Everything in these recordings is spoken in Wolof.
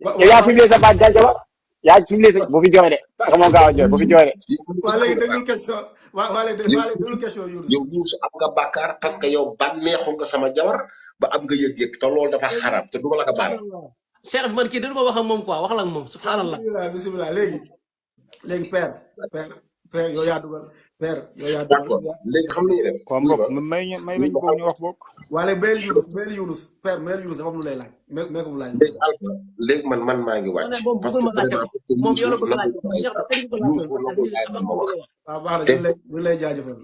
yow yaa publié sa baat jaajëf ba yaa publié sa bu fi jooy de Ba- xamoo gaaw a jooy bu fi jooy de. waa léegi déglul question waa léegi déglul question Younus. yow Youssou am nga bàkkaar parce que yow bànneexu nga sama jabar ba am nga yëg-yëg te loolu dafa xaram te duma la ko baal. Cheikh man kii dama wax ak moom quoi wax la ak moom subhanallah. bisimilah léegi père yow yaa dugal père yow yaa d'accord dugal. léegi xam nañu def. waaw mbokk may lañ ko ñu wax bokk. waa léegi benn Younus père mère Younus dafa am lu lay laaj mais ko mu laaj. léegi Alpha léegi man maa ngi wàcc. parce que vraiment moom yow la bëgg a laaj Youssou nangul ay ma wax. waaw baax na ñu lay jaajëfal.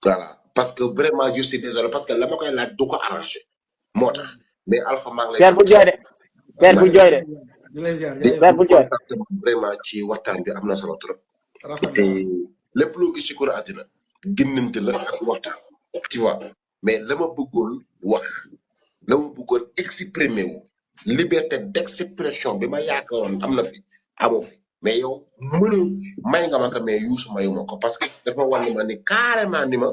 voilà parce que vraiment je suis désolé parce que la ma koy laaj du ko arrangé moo tax mais Alpha maa ngi lay. père bu jooy de père bu jooy de. ñu lay ziar père bu jooy. vraiment ci waxtaan bi am na solo trop. rafet te lépp loo gis ci kuréel àddina génnante la ak waxtaan tu vois mais la ma bëggoon wax la ma bëggoon exprimer wu liberté d'expression bi ma yaakaaroon am na fi amu fi mais yow mënu may nga ma ko mais Youssou mayu ma ko parce que dafa war ma ni carrément ni ma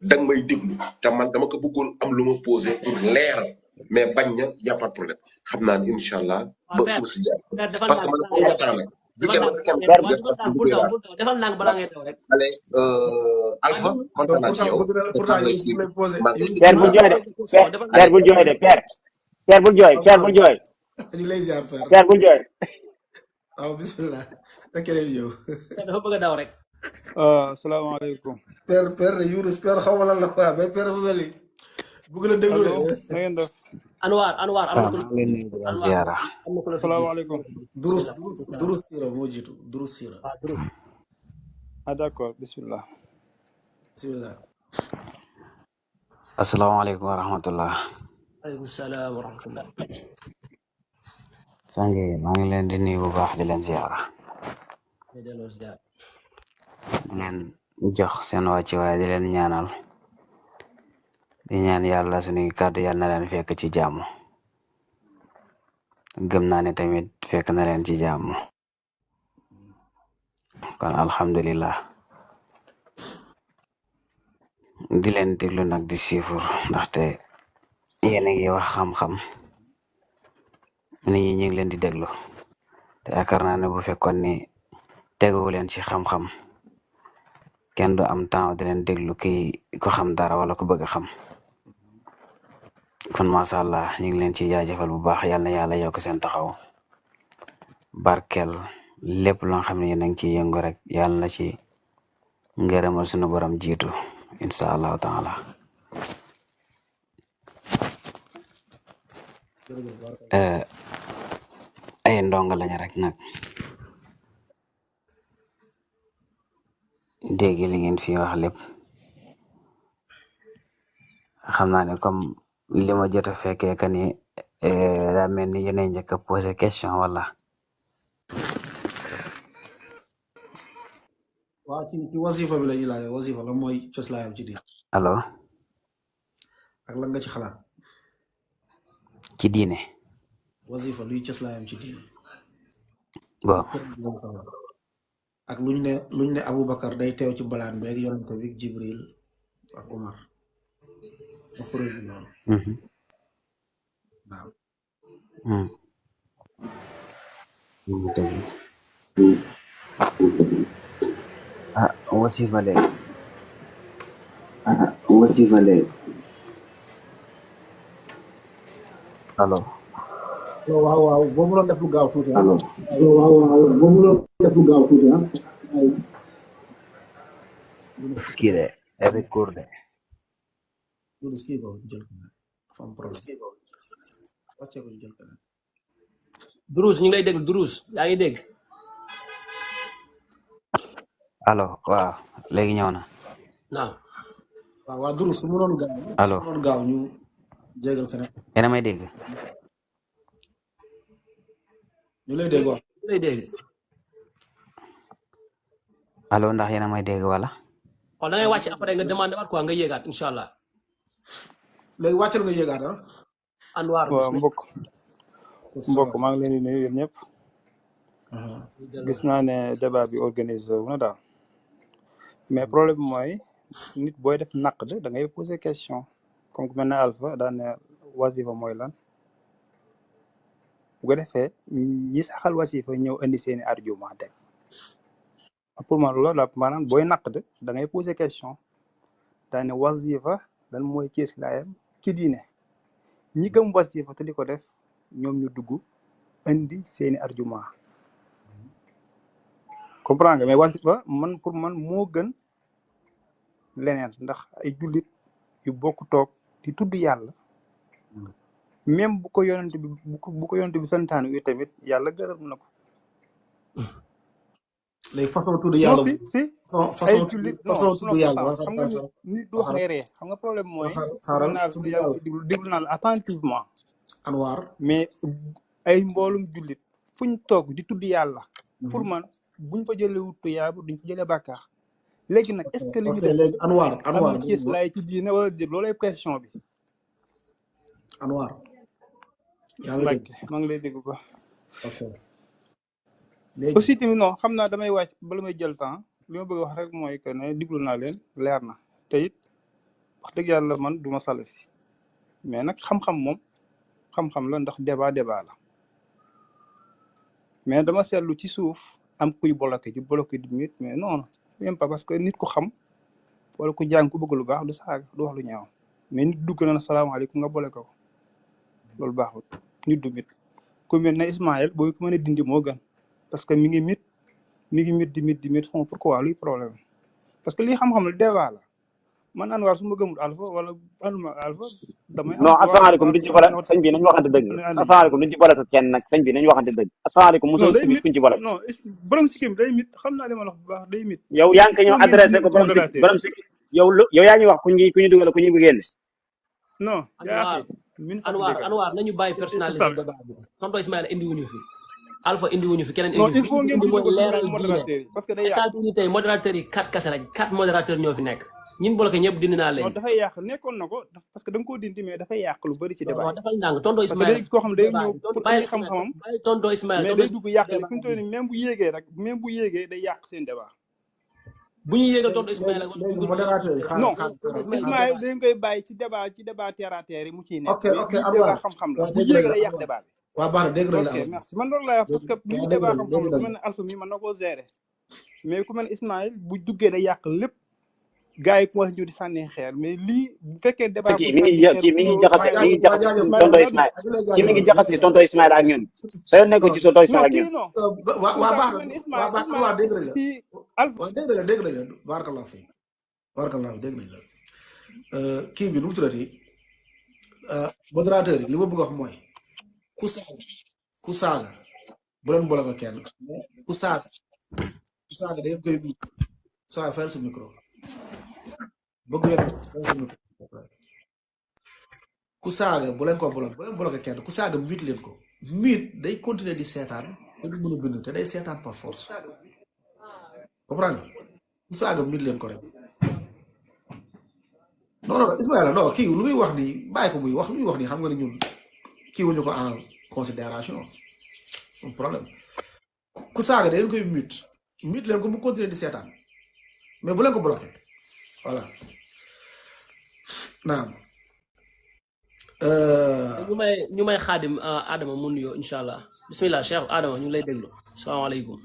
danga may déglu te man dama ko bëggoon am lu ma posé pour leeral mais bañ na y a pas de problème xam naa ne incha allah ba fu si jaar parce que man pour waxtaan la defal naa balaa ngay taw rek. allez Alpha kontaan naa ci yow. père bu jooy de père bu jooy de père bu jooy père bu jooy. ñu lay ziar père bu jooy. waaw bisimilah. fekkee yow. dafa bëgg a daw rek. asalaamaaleykum. père Younus père xaw ma lan la quoi mais père bu mel ni bëgg la déglu de. na ngeen def. Anwar am na ko. ziara. asalaamaaleykum. Durus Sira moo jiitu Durus Sira. d'accord bismillah. asalaamaaleykum wa rahmatullah. Waaleykum salaam wa rahmatullah. sangi maa ngi leen di nuyu bu baax di leen ziara. di leen jox seen wàcc waaye di leen ñaanal. di ñaan yàlla suñuy kàddu yàlla na leen fekk ci jàmm. gëm naa ne tamit fekk na leen ci jàmm. kon alhamdulillah. di leen déglu nag di siifur ndaxte yéen a ngi wax xam-xam. nit ñi ñu ngi leen di déglu. te yaakaar naa ne bu fekkoon ni teguwu leen ci xam-xam. kenn du am temps di leen déglu ki ko xam dara wala ko bëgg a xam. kon macha allah ñu ngi leen ci jaajëfal bu baax yal na yàlla yokk seen taxaw barkel lépp loo xam ne yéen a ngi ciy yëngu rek yàlla na ci ngërëmal sunu borom jiitu incha allahu taala. ay ndongo lañ rek nag dégg li ngeen fi wax lépp xam naa ne comme. li ma jot a fekkee que ni daa mel ni yéen a njëkk a posé question wala. waaw ci wasifa bi la ñuy laaj wasifa la mooy coslaayam ci diine. allo. ak lan nga ci xalaat. ci diine. wasifa luy coslaayam ci diine. bon. ak luñ ne Aboubacar day teew ci balaan beeg yonent bi Jibril ak Omar. wasifa de allo. waaw boo mënoon def lu gaaw tuuti allo. kii de recours de. Durus ñu ngi lay dégg Durus yaa ngi dégg. allo waaw léegi ñëw na. waaw Durus su mënoon gaaw. allo su mënoon gaaw ñu jégal keneen. yéen a may dégg. ñu lay dégg wax. ñu lay dégg. allo ndax yéen a may dégg wala. waaw da ngay wàcc après nga demandé waat quoi nga yéegaat incha allah. léegi wàccal nga yéegaat ah. Anwar waaw mbokk maa ngi leen di nuyu yéen ñëpp. gis naa ne débat bi organisé wu na daal mais problème bi mooy nit booy def naqd da ngay poser question comme ku mel ne Alpha daan ne wasifa mooy lan bu ko defee ñi saxal wasifa ñëw indi seeni argument teg pour man loolu la maanaam booy naqd da ngay poser question daa ne wasifa lan mooy cëslaayam ci diine ñi gëm wasifa te di ko def ñoom ñu dugg indi seeni argument comprendre nga mais wasifa man pour man moo gën leneen ndax ay jullit yu bokk toog di tudd yàlla même bu ko yonent bi bu ko yonent bi santaane wi tamit yàlla gërëm na ko. les façon tudd non yàlla si ay jullit façon tudd yàlla xam nga nit du wax ngay ree xam nga problème mooy mën naa tudd yàlla déglu naa la attentivement Anwar mais ay mboolum jullit fuñ toog di tudd yàlla pour man buñ fa jëlee wut tuyaaba duñ fa jëlee bàkkaar léegi nag est-ce que li ñu def léegi Anwar am na gis laay ci diine wala déet loolay question bi Anwar yaa ngi dégg maa ngi lay dégg ko ok léegi aussi tamit non xam naa damay wàcc bala may jël temps li ma bëgg wax rek mooy que ne diglu naa leen leer na te it wax dëgg yàlla man du ma sala si mais nag xam-xam moom xam-xam la ndax débat la mais dama seetlu ci suuf am kuy bloqué di nit mais non même pas parce que nit ku xam wala ku jàng ku bëgg lu baax du saaga du wax lu ñaaw mais nit dugg na salaamaaleykum nga bloqué ko loolu baaxul nit du mit ku mel ne Ismaël booy ko mën a dindi moo gën parce que mi ngi mit di mit xom pourquoi luy problème parce que lii xam-xam la débat la man Anwar su ma gëmul alpha wala anuma alpha damay non asalaamaaleykum duñ ci boole sëñ bi nañu waxante dëgg asalaamaaleykum duñ ci boole kenn nag sëñ bi nañu waxante dëgg asalaamaaleykum mosul mit kuñ ci boole non borom sikkim day mit xam naa li ma la wax bu baax day mit yow yaa ngi ko ñëw adressé ko borom sikkim yow yaa ñuy wax ku ñu dugal ku ñu génne non Anwar nañu bàyyi personnalisé débat bi tonton Ismaïla indi wuñu fi alpha indi wuñu fi keneen non il faut ngeen mooy leeral modérateur parce que day yàq ni tey modérateur yi 4 kase lañ 4 modérateur ñoo fi nekk ñin bloqué ñëpp dindi naa leen non dafay yàq nekkoon na ko parce que da nga koo dindi mais dafay yàq lu bëri ci débat waaw dafay ndànk tonton Ismaïla parce que day gis koo xam day ñëw pour indi xam-xamam bàyyi tonton Ismaïla mais day dugg yàq rek fi mu toll nii même bu yéegee day yàq seen débat bu ñu yéegal tonton Ismaïla modérateur yi non Ismaïla dañ koy bàyyi ci débat terre à terre yi mu ciy nekk ok débat xam-xam la bu yéegee day yàq débat bi waaw baax na dégg nañ la ok merci man loolu lay wax parce que lii débat xam-xam la ku mel ne Alpha mi mën na koo gérer mais ku mel ne Ismaïla bu duggee day yàq lépp gars yi commencé ñu di sànni xeer mais lii bu fekkee débat kii mi ngi jaxase tonton Ismaïla kii mi ngi jaxase tonton Ismaïla ak ñun sa yoon nekk ci tonton Ismaïla ak ñun waa baax na waa dégg nañ la dégg nañ la barakallahu fi dégg nañ la kii bi nu mu tuddati modérateur yi li ma bëgg wax mooy ku saaga bu leen boole ko kenn ku saaga da ngeen koy saa fayal sa micro bëgg yéen fayal sa micro ku saaga bu leen bloqué kenn ku saaga mute leen ko mute day continuer di seetaan te du mën a bind te day seetaan par force comprendre ku saaga mute leen ko rek non Ismaïla non kii lu muy wax nii bàyyi ko muy wax lu muy wax nii xam nga ne ñun kii wuñu ko en considération un problème ku saaga da ngeen koy mute leen ko mu continuer di seetaan mais bu leen ko bloqué voilà naam ñu may xaadim Adama mu nuyoo incha allah bismillah Cheikh Adama ñu ngi lay déglu asalaamaaleykum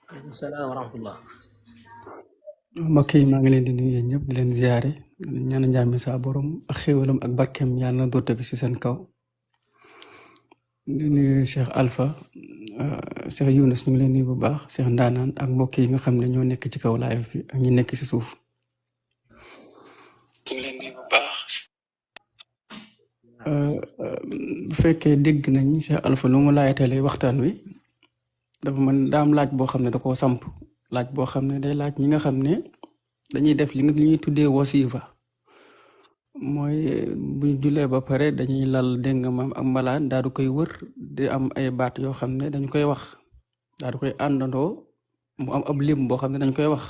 aleykum salaam wa rahmatullah mbokk yi maa ngi leen di nuyu yéen ñëpp di leen ziare ñaan njàmmi saa borom ak xéwalam ak barkeem yàlla na doote ko ci seen kaw di nuyu Cheikh Alpha Cheikh Yunus ñu ngi leen nuyu bu baax Cheikh Ndaanaan ak mbokk yi nga xam ne ñoo nekk ci kaw live bi ak ñi nekk ci suuf ñu ngi leen nuyu bu baax bu fekkee dégg nañ Cheikh Alpha lu mu laayatalee waxtaan wi dafa man daam laaj boo xam ne da koo samp laaj boo xam ne day laaj ñi nga xam ne dañuy def li ñuy tuddee wasifa mooy buñ julee ba pare dañuy lal dégg nga maam ak malaan daal di koy wër di am ay baat yoo xam ne dañ koy wax daal di koy àndandoo mu am ab lim boo xam ne dañ koy wax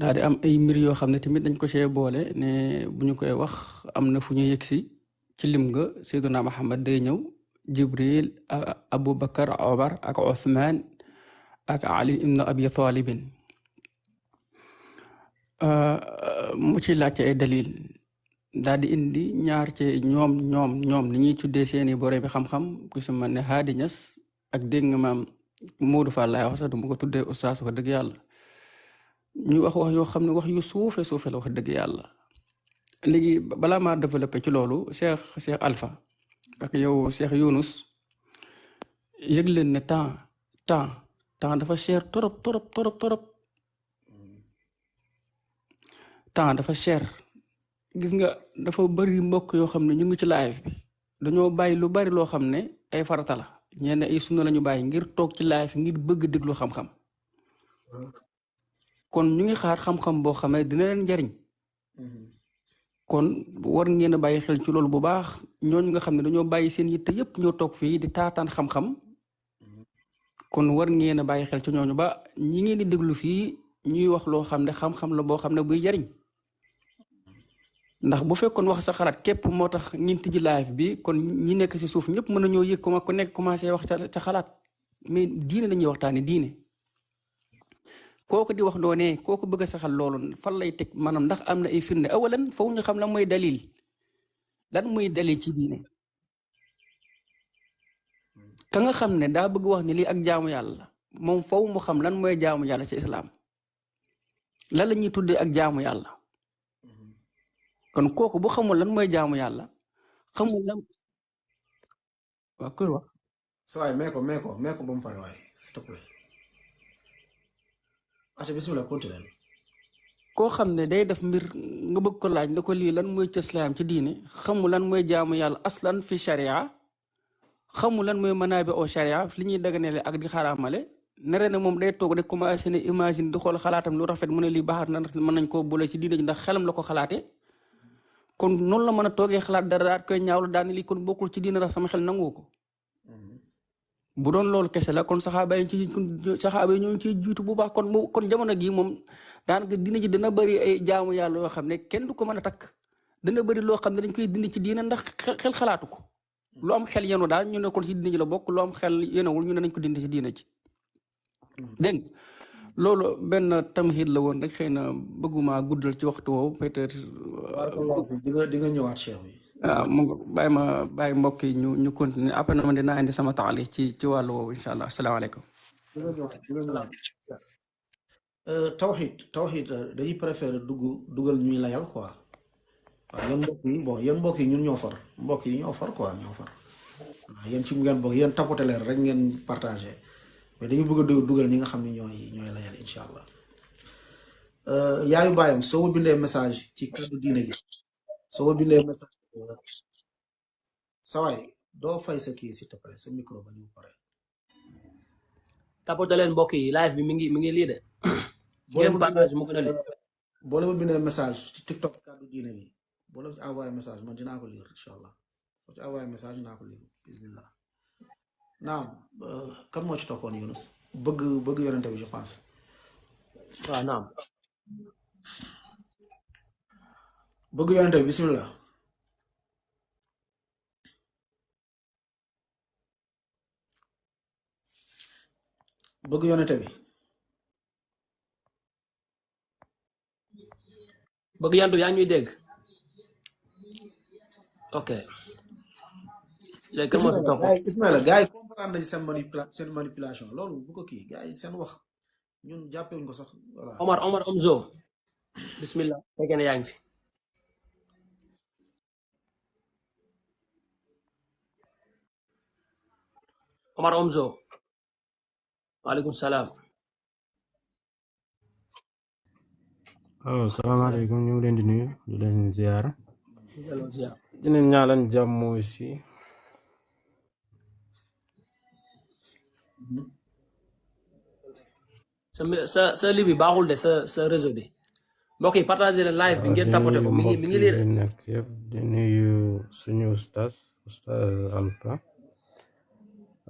daal di am ay mbir yoo xam ne tamit dañ ko cee boole ne bu ñu koy wax am na fu ñu yëgsi ci lim nga Seydina Muhammad day ñëw Jibril Aboubacar Omar ak Othman ak Ali ibn Abi Talibin mu ci laajte ay dalil daal di indi ñaar ci ñoom li ñuy tuddee seeni borom bi xam-xam ku si mel ne Hadi Niass ak dégg nga maam Modou Fall laay wax sax du ma ko tuddee oustaz wax dëgg yàlla ñuy wax yoo xam ne wax yu suufe la wax dëgg yàlla. léegi balaa maa développé ci loolu Cheikh Alpha ak yow Cheikh Younus yëg leen ne temps dafa cher torop temps dafa cher. gis nga dafa bari mbokk yoo xam ne ñu ngi ci live bi dañoo bàyyi lu bari loo xam ne ay farata la ñenn ay sunna lañu bàyyi ngir toog ci live ngir bëgg déglu xam-xam kon ñu ngi xaar xam-xam boo xam ne dina leen njariñ kon war ngeen a bàyyi xel ci loolu bu baax ñooñu nga xam ne dañoo bàyyi seen yitte yépp ñoo toog fii di taataan xam-xam kon war ngeen a bàyyi xel ci ñooñu ba ñi ngeen di déglu fii ñuy wax loo xam ne xam-xam la boo xam ne buy jariñ ndax bu fekkoon wax sa xalaat képp moo tax ñin tijji live bi kon ñi nekk ci suuf ñëpp mën nañoo yëg ku nekk commencé wax ca xalaat mais diine lañuy waxtaane diine kooku di wax doone kooku bëgg a saxal loolu fan lay teg maanaam ndax am na ay firnde awalan foofu ñu xam lan mooy dalil ci diine ka nga xam ne daa bëgg wax ni lii ak jaamu yàlla moom faw mu xam lan mooy jaamu yàlla ci islaam lan la ñuy tuddee ak jaamu yàlla kon kooku bu xamul lan mooy jaamu yàlla xamul lan waa koy wax sa waay mee ko ba mu pare waaye s'il te plaît aca bismillah continue koo xam ne day def mbir nga bëgg ko laaj ne ko lii lan mooy cëslaam ci diine xamul lan mooy jaamu yàlla aslan fi sharia xamul lan mooy manaabi au sharia li ñuy daganele ak di xaraamale nere ne moom day toog rek commencé ne imagine di xool xalaatam lu rafet mu ne lii baax na mën nañ koo boole ci diine ji ndax xelam la ko xalaate kon noonu la mën a toogee xalaat dara daat koy ñaawlu daal lii kon bokkul ci diine ndax sama xel nangu ko bu doon loolu kese la kon saxaaba yi ñoo ngi ciy jiitu bu baax kon jamono gi moom daanaka diine ji dana bëri ay jaamu yàlla yoo xam ne kenn du ko mën a takk dana bëri loo xam ne dañ koy dindi ci diine ndax xel xalaatu ko lu am xel yenu daal ñu ne kon ci diine ji la bokk lu am xel yenewul ñu ne nañ ko dindi ci diine ji dégg loolu benn tamhid la woon rek xëy na bëgguma guddal ci waxtu woowu peut-être di nga ñëwaat cheikh bi waaw mu bàyyi mbokk yi ñu continuer après na man dinaa indi sama taali ci wàllu woowu incha allah asalaamaaleykum tawxid dañuy préférer dugal ñuy layal quoi waaw yéen mbokk yi ñun ñoo far mbokk yi ñoo far quoi ñoo far waaw yéen ci ngeen bokk yéen tapote leer rek ngeen partagé mais dañu bëgg a dugal ñi nga xam ne ñooy layal incha allah yaayu bàyyam soo ma bindee message ci kàddu diine gi soo ma bindee message sawaay doo fay sa kii s'il te plaît sa micro ba ñu pare tapote leen mbokk yi live bi mi ngi lii de ngeen partage mu gën a lii boo la ma bindee message ci TikTok kàddu diine gi boo la ci envoyé message man dinaa ko lire incha allah boo ci envoyé message dinaa ko lire bismillah naam kan moo ci toppoon Yunus bëgg yonente bi je pense waaw naam bëgg yonente bi bismillah bëgg yonente bi bëgg yandu yaa ngi ñuy dégg ok léegi kan moo ci topp Ismaïla gars yi comprendre nañ seen manipulation loolu bu ko kii gars yi seen wax ñun jàppewuñ ko sax voilà Omar Omzo bismillah fekkee ne yaa ngi fi Omar Omzo waaleykum salaam salaamaaleykum ñu ngi leen di nuyu di leen ziara di leen ñaalan jàmm aussi sa li bi baaxul de sa réseau bi mbokk yi partagé leen live bi ngeen tapoté ko mi ngi lii de nekk yëpp di nuyu suñu ustaz Alpha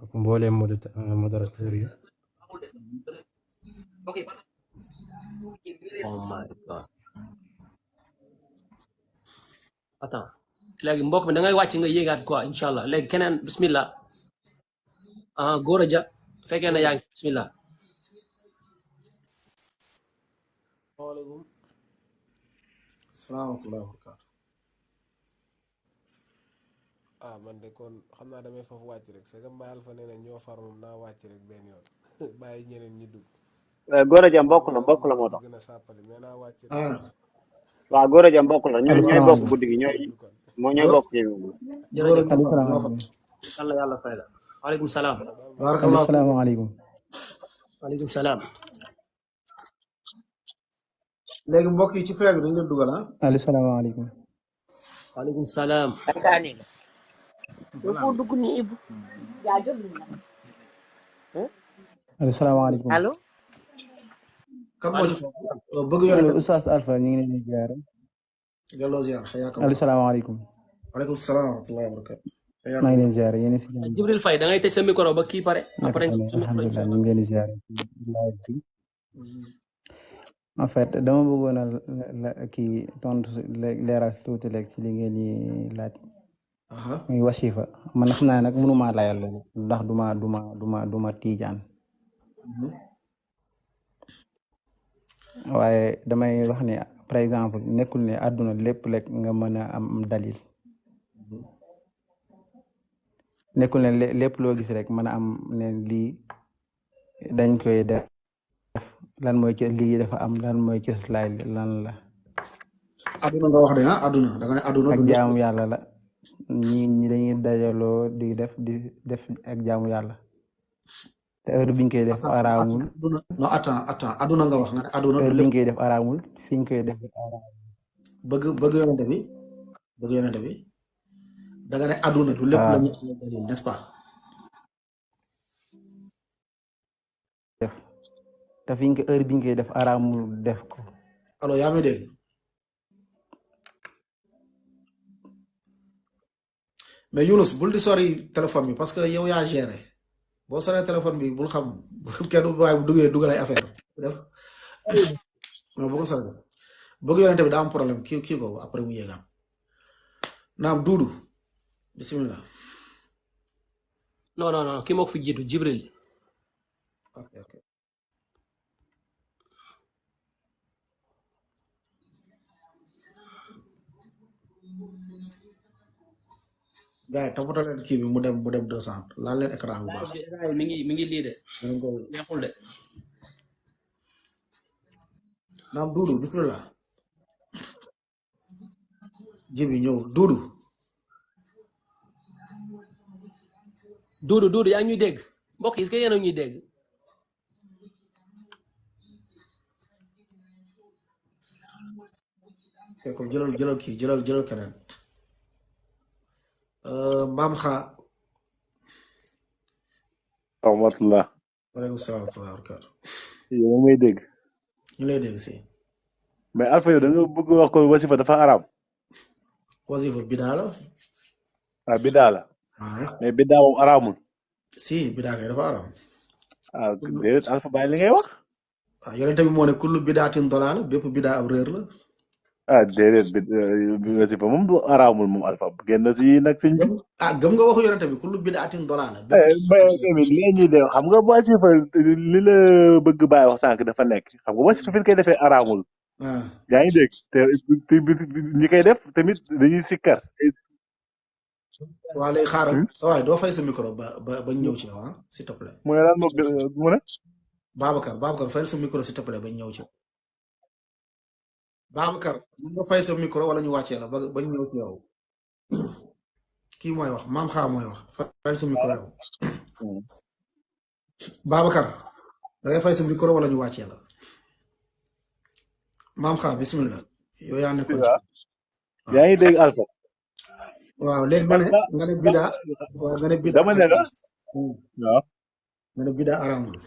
ak mbooleem modérateur yi oh my god attends léegi mbokk mi da ngay wàcc nga yéegaat quoi incha allah léegi keneen bismillah góor a ja fekkee na yaa ngi bismillah waaleykum salaamaaleykum wa rahmatulah. ah man de kon xam naa damay foofu wàcc rek c'est que Mbaye Alpha nee na ñoo far moom naa wàcc rek benn yoon bàyyi ñeneen ñi dugg Gora Dia mbokk la loolu moo moo tax gën a sàppali mais naa wàcc rek waaw Gora Dia mbokk la ñooy bokk asalaamaaleykum guddi gi ñooy dugg kon ñooy bokk ci jërëjëf asalaamaaleykum yàlla yàlla fay la waaleykum salaam barakallahu asalaamaaleykum waaleykum salaam léegi mbokk yi ci feer bi dañ leen dugal asalaamaaleykum waaleykum salaam Foo dugg ni Ibu asalaamaaleykum allo kan moo ci bëgg yonent bi Oustaz Alpha ñu ngi leen di ziar delloo ziar xayaaka Allah. asalaamaaleykum waaleykum salaam wa rahmatullahi wa barakatu maa ngi leen di ziar yéen a si jàmm Jibril Faye da ngay tëj sa micro ba kii pare après nga sa micro alhamdulilah incha ñu allah ngi leen di ziar live bi en fait dama bëggoon a kii tontu leeral si tuuti léegi ci li ngeen di laaj muy wasifa man xam naa nag mënuma layal loolu ndax duma tiijaan waaye damay wax ne par exemple nekkul ne àdduna lépp rek nga mën a am dalil nekkul ne lépp loo gis rek mën a am ne lii dañ koy def lan mooy ci lii dafa am lan mooy ci slide lan la aduna nga wax de aduna da nga ne aduna ak jaamu yàlla la ñi dañuy dajaloo di def ak jaamu yàlla te heure biñ koy def araamul non attends aduna nga wax nga ne aduna heure biñ koy def araamul fiñ koy def araamul bëgg yonente bi da nga ne aduna du lépp la ñu dalil n'est-ce pas def te fiñ ko heure biñ koy def araamul def ko allo yaa may dégg mais Younous bul di sori téléphone bi parce que yow yaa géré boo soree téléphone bi bul xam kenn waaye bu dugal ay affaire def non bu ko sori bëgg yonente bi daa am problème kii ko après mu yéegaam naam duudu bismillah non kii moo ko fi jiitu Jibril ok gars yi toppatoo leen kii bi mu dem 200 laal leen écran bu baax mi ngi lii de neexul de naam duudu bismillah jibi ñëw duudu yaa ngi ñuy dégg mbokk yi est-ce que yéen a ñuy dégg ko jëlal keneen mbaam xaa rahmatullah waaleykum salaam wa rahmatulah barakaatu yow may dégg ñu lay dégg si mais Alpha yow da nga bëgg wax ko wasifa dafa araam wasifa bidaa la bidaa la mais bidaa moom araamul si bidaa kay dafa araam déedéet Alpha bàyyi li ngay wax yonente bi moo ne kullu bidaatin dalaala bépp bidaa ab réer la déedéet wasifa moom du araamul moom Alpha génn si nag sëñ bi gëm nga waxu yonente bi kullu bidaatin dalaala tamit lii ñuy def xam nga wasifa li la bëgg bàyyi wax sànq dafa nekk xam nga wasifa fi ñu koy defee araamul yaa ngi dégg te ñi koy def tamit dañuy sikkar waa léegi xaaral sa waay doo fay sa micro ba ñëw ci yow s'il te plaît mu ne lan mu ne Babacar fayal sa micro s'il te plaît bañ ñëw ci yow Babacar mën nga fay sa micro wala ñu wàccee la bañ ñëw ci yow kii mooy wax maam xaa mooy wax fayal sa micro yow Babacar da ngay fay sa micro wala ñu wàccee la maam xaa bismillah yow yaa nekkoon ci yaa ngi dégg Alpha waaw léegi nga ne bidaa nga ne bidaa dama ne la waaw nga ne bidaa araamul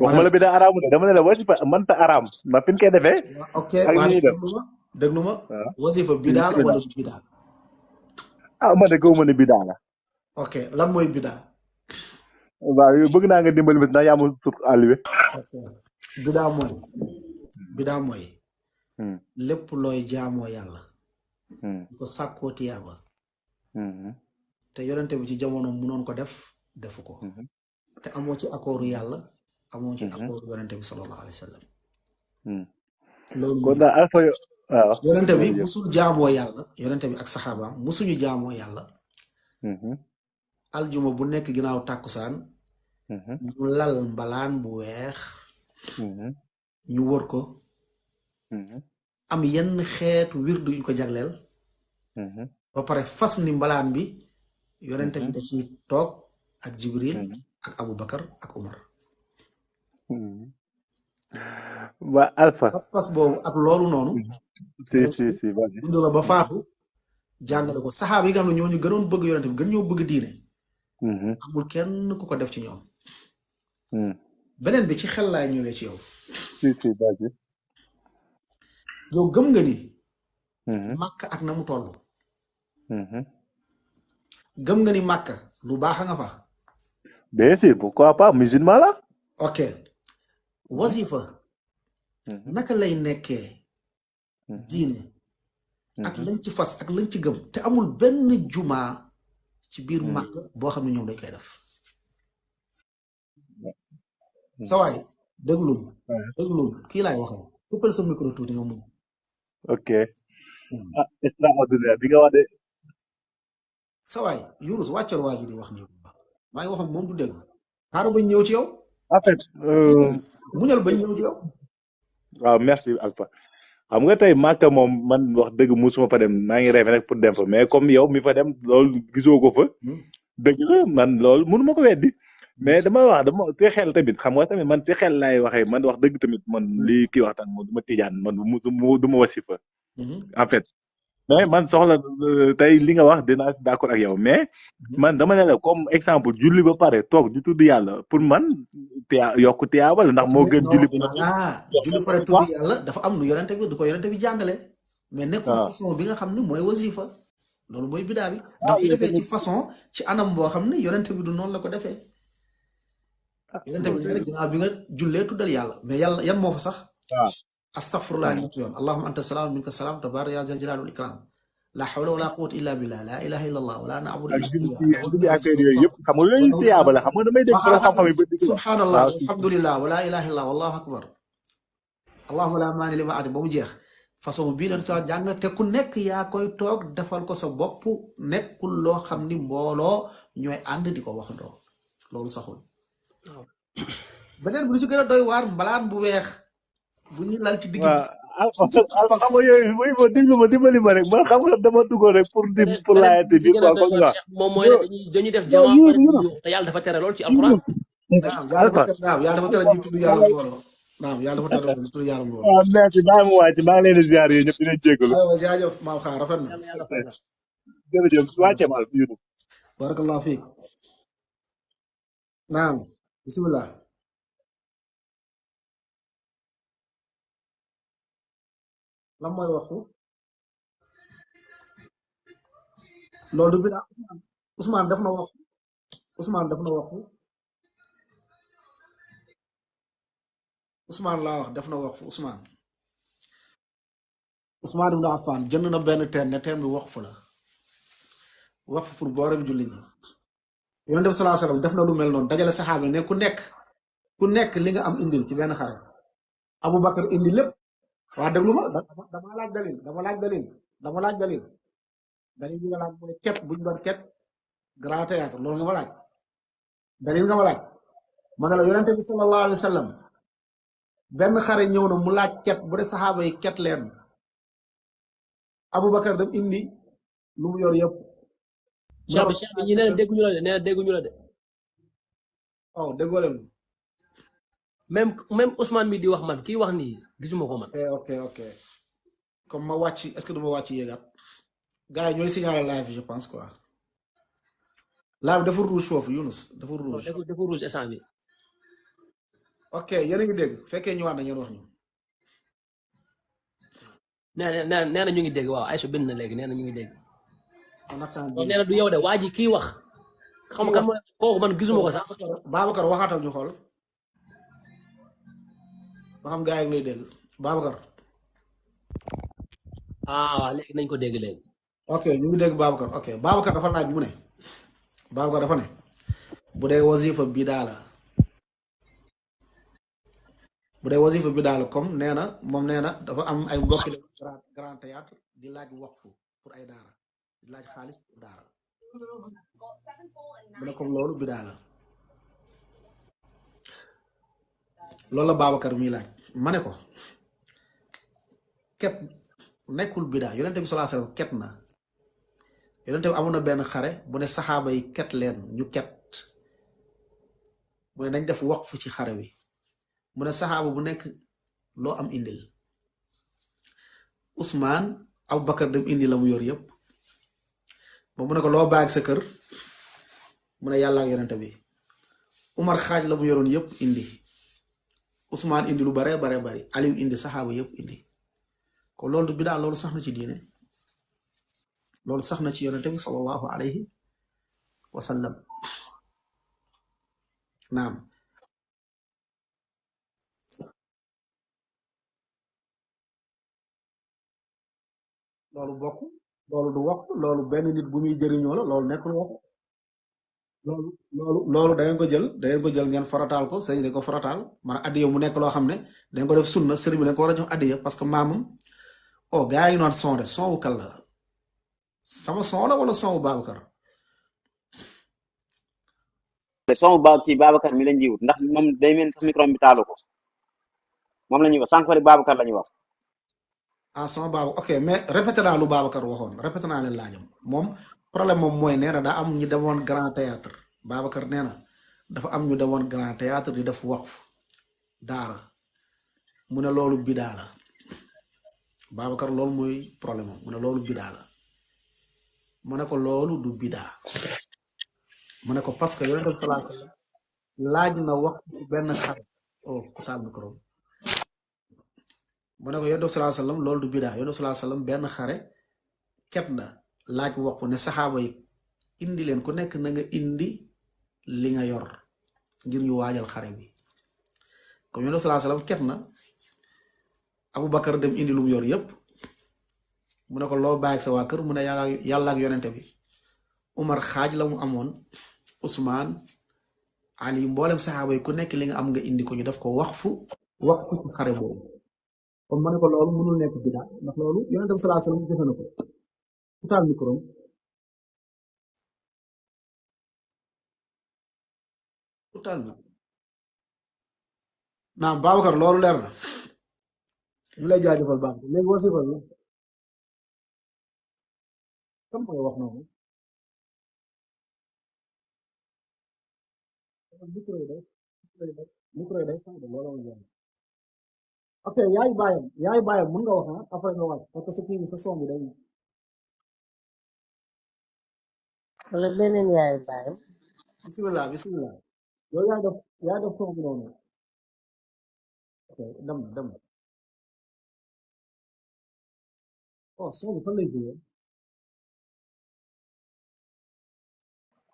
waxuma la bidaa araamul de dama ne la wasifa mënta araam ma fi ñu koy defee ok ak waa ni ñuy def déglu ma wasifa bidaa la wala du bidaa ma de gëwuma ne bidaa la ok lan mooy bidaa waaw yow bëgg naa nga dimbali ma ndax yaa ma tur àlliwe bidaa mooy lépp looy jaamoo yàlla di ko sàkkoo tiyaaba te yonente bi ci jamono munoon ko defu ko te amoo ci accordu yàlla amoo ci accordu yonente bi sallallahu alayhi wa sallam loolu kon daal waaw yonente bi jërëjëf. musul jaamoo yàlla yonente bi ak saxaabaam musuñu jaamoo yàlla aljuma bu nekk ginnaaw tàkkusaan ñu lal mbalaan bu weex ñu wër ko am yenn xeetu wirdu yuñ ko jagleel ba pare fas ni mbalaan bi yonente bi da ciy toog ak Jibril ak Aboubacar ak Umar waa Alpha. pas boobu ak loolu noonu si vas-y. dund la ba faatu jàngale ko saxaaba yi nga xam ne ñooñu gënoon bëgg yonente bi gën ñoo bëgg diine amul kenn ku ko def ci ñoom beneen bi ci xel laay ñëwee ci yow si vas-y. yow gëm nga ni màkk ak na mu toll gëm nga ni màkk lu baax a nga fa bien sûr pourquoi pas musulman la. ok wasifa naka lay nekkee diine ak lañ ci fas ak lañ ci gëm te amul benn jumaa ci biir màkk boo xam ne ñoom dañ koy def sa waay déglul kii laay waxal coupel sa micro tuuti nga mun ok extraordinaire di nga wax de. sa waay Yunus wàccal waa ji di wax nii maa ngi wax ak moom du dégg xaaral bañ ñëw ci yow en fait. muñal bañ ñëw ci yow waaw merci Alpha xam nga tey Màkka moom man wax dëgg musuma fa dem maa ngi rêvé rek pour dem fa mais comme yow mi fa dem loolu gisoo ko fa dëgg la man loolu mënu ma ko weddi mais dama wax dama ci xel tamit xam nga tamit man ci xel laay waxee man wax dëgg tamit man lii kii waxtaan moom du ma tijaan man du ma wasifa en fait mais man soxla tey li nga wax dinaa si d'accord ak yow mais man dama ne la comme exemple julli ba pare toog di tudd yàlla pour man yokku tiyaa wala ndax moo gën julli ba julli pare tudd yàlla dafa am lu yonente bi du ko yonente bi jàngale mais nekkul façon bi nga xam ne mooy wasifa loolu mooy bidaa bi ndax ko defee ci façon ci anam boo xam ne yonente bi du noonu la ko defee yonente bi nee na ginnaaw bi nga jullee tuddal yàlla mais yàlla yan moo fa sax astaghfirullah ñetti yoon allahumma anta salaam minka salaam tabarak ya zal jalali wal ikram la hawla wala quwwata illa billah la ilaha illa allah wala na'budu illa julli affaire yooyu yëpp xam nga loolu tiyaaba la xam nga damay dégg borom xam-xam yi ba di subhanallah alhamdulillah wala ilaha illa wallahu akbar allahumma la maani lima aati ba mu jeex façon bii la sa jàng te ku nekk yaa koy toog defal ko sa bopp nekkul loo xam ni mbooloo ñooy ànd di ko waxandoo loolu saxul beneen bu ci gën a doy waar mbalaan bu weex bu ñu lal ci digg xam nga yooyu mooy ma déglu ma dimbali ma rek man xam nga dama duggoon rek pour laajate bi quoi comme ça moom mooy dañuy def jamaa te yàlla dafa tere lool ci alxuraan naam yàlla dafa tere ñu tudd yàlla mbooloo naam yàlla dafa tere ñu tudd yàlla mbooloo waaw merci baa mu wàcc maa ngi leen di ziar yooyu ñëpp dinañ jégalu jaajëf maam xaar rafet na jërëjëf wàcce mal Yunus barakallahu fiik naam bismillah lan mooy waxu loolu du bidaa Ousmane def na waxu Ousmane def na waxu Ousmane laa wax def na waxu Ousmane ibn Affan jënd na benn teen ne teen bi waxfu la waxfu pour boorem julli ñi Yonent bi sallallahu alayhi wasallam def na lu mel noonu dajale saxaaba ne ku nekk li nga am indil ci benn xare Aboubacar indi lépp waa déglu ma dama laaj dalil dalil bi nga laaj mooy ket buñ doon ket grand théâtre loolu nga ma laaj dalil nga ma laaj ma ne la Yonent bi sallallahu alayhi wasallam benn xare ñëw na mu laaj ket bu dee saxaaba yi ket leen Aboubacar dem indi lu mu yor yëpp cheikh bi ñi nee dégguñu la de nee dégguñu la de oh déggoo leen même Ousmane mi di wax man kii wax nii gisuma ko man ok comme ma wàcc est-ce que du ma wàcc yéegat gars yi ñooy signaler live je pense quoi live dafa rouge foofu Yunus dafa rouge dafa rouge instant bi ok yéen a ngi dégg fekkee ñëwaat na ngeen wax ñu nee na ñu ngi dégg waaw Aïcha bind na léegi nee na ñu ngi dégg nee na du yow de waa ji kii wax xam nga kan kooku man gisuma ko sax Babacar waxaatal ñu xool ba xam gars yi ngi lay dégg Babacar waaw léegi nañ ko dégg léegi ok ñu ngi dégg Babacar ok Babacar dafa laaj mu ne Babacar dafa ne bu dee wasifa bidaa la bu dee wasifa bidaa la comme nee na moom nee na dafa am ay mbokki def grand théâtre di laaj waqfu pour ay daara di laaj xaalis pour daara mu ne comme loolu bidaa la loolu la Babacar muy laaj ma ne ko ket nekkul bidaa yonente bi salaa sallam ket na yonente bi amoon na benn xare bu ne saxaaba yi ket leen ñu ket mu ne dañ def waqfu ci xare wi mu ne saxaaba bu nekk loo am indil Ousmane Aboubacar dem indi la mu yor yëpp ba mu ne ko loo baag sa kër mu ne yàlla ak yonente bi Umar xaaj la mu yoroon yëpp indi Ousmane indi lu bare bare bari Aliou indi saxaaba yëpp indi ko loolu du bidaa loolu sax na ci diine loolu sax na ci yonente bi sallallahu alayhi wa sallam naam loolu bokk loolu du wax loolu benn nit bu muy jëriñoo la loolu nekkul wax loolu da ngeen ko jël ngeen farataal ko sëñ dañ ko farataal man addiya mu nekk loo xam ne dañ ko def sunna sëriñ bi dañ ko war a jox addiya parce que maamam oh gars yi noon son de son wu kal la sama son la wala son wu Babacar son kii Babacar mi lañ jiwut ndax moom day mel sax micro bi taalu ko moom la ñuy wax sànq rek Babacar la ñuy wax ah son Babacar ok mais répété naa lu Babacar waxoon répété naa leen laajam moom problème moom mooy nee na daa am ñu demoon grand théâtre Babacar nee na dafa am ñu demoon grand théâtre di def waqf daara mu ne loolu bidaa la Babacar loolu mooy problème am mu ne loolu bidaa la mu ne ko loolu du bidaa mu ne ko parce que yonent bi sallallahu alayhi wasallam laaj na waqf ci benn xare oh ku taal micro mu ne ko yonent bi sallallahu alayhi wasallam loolu du bidaa yonent bi sallallahu alayhi wasallam benn xare ket na laaj waqfu ne saxaaba yi indi leen ku nekk na nga indi li nga yor ngir ñu waajal xare bi comme yonent bi sallallahu alayhi wasallam ket na Aboubacar dem indi lu mu yor yépp mu ne ko loo bàyyi ak sa waa kër mu ne yàlla ak yonente bi Umar xaaj la mu amoon Ousmane Ali mboolem saxaaba yi ku nekk li nga am nga indi ko ñu def ko waqfu ci xare boobu kon ma ne ko loolu mënul nekk bidaa ndax loolu yonente bi sallallahu alayhi wasallam defe na ko ku taal micro ku taal bi naam Babacar loolu leer na ñu lay jaajëfal baax léegi wasifa la kam mooy wax noonu micro yi day fayda loolu ma jàng ok yaay bàyyam mën nga wax na après nga wàcc parce que sa kii bi sa son bi day wala beneen yaay bàyyam bismillah yow yaa def son bi noonu ok dem na oh son bi fan lay jógee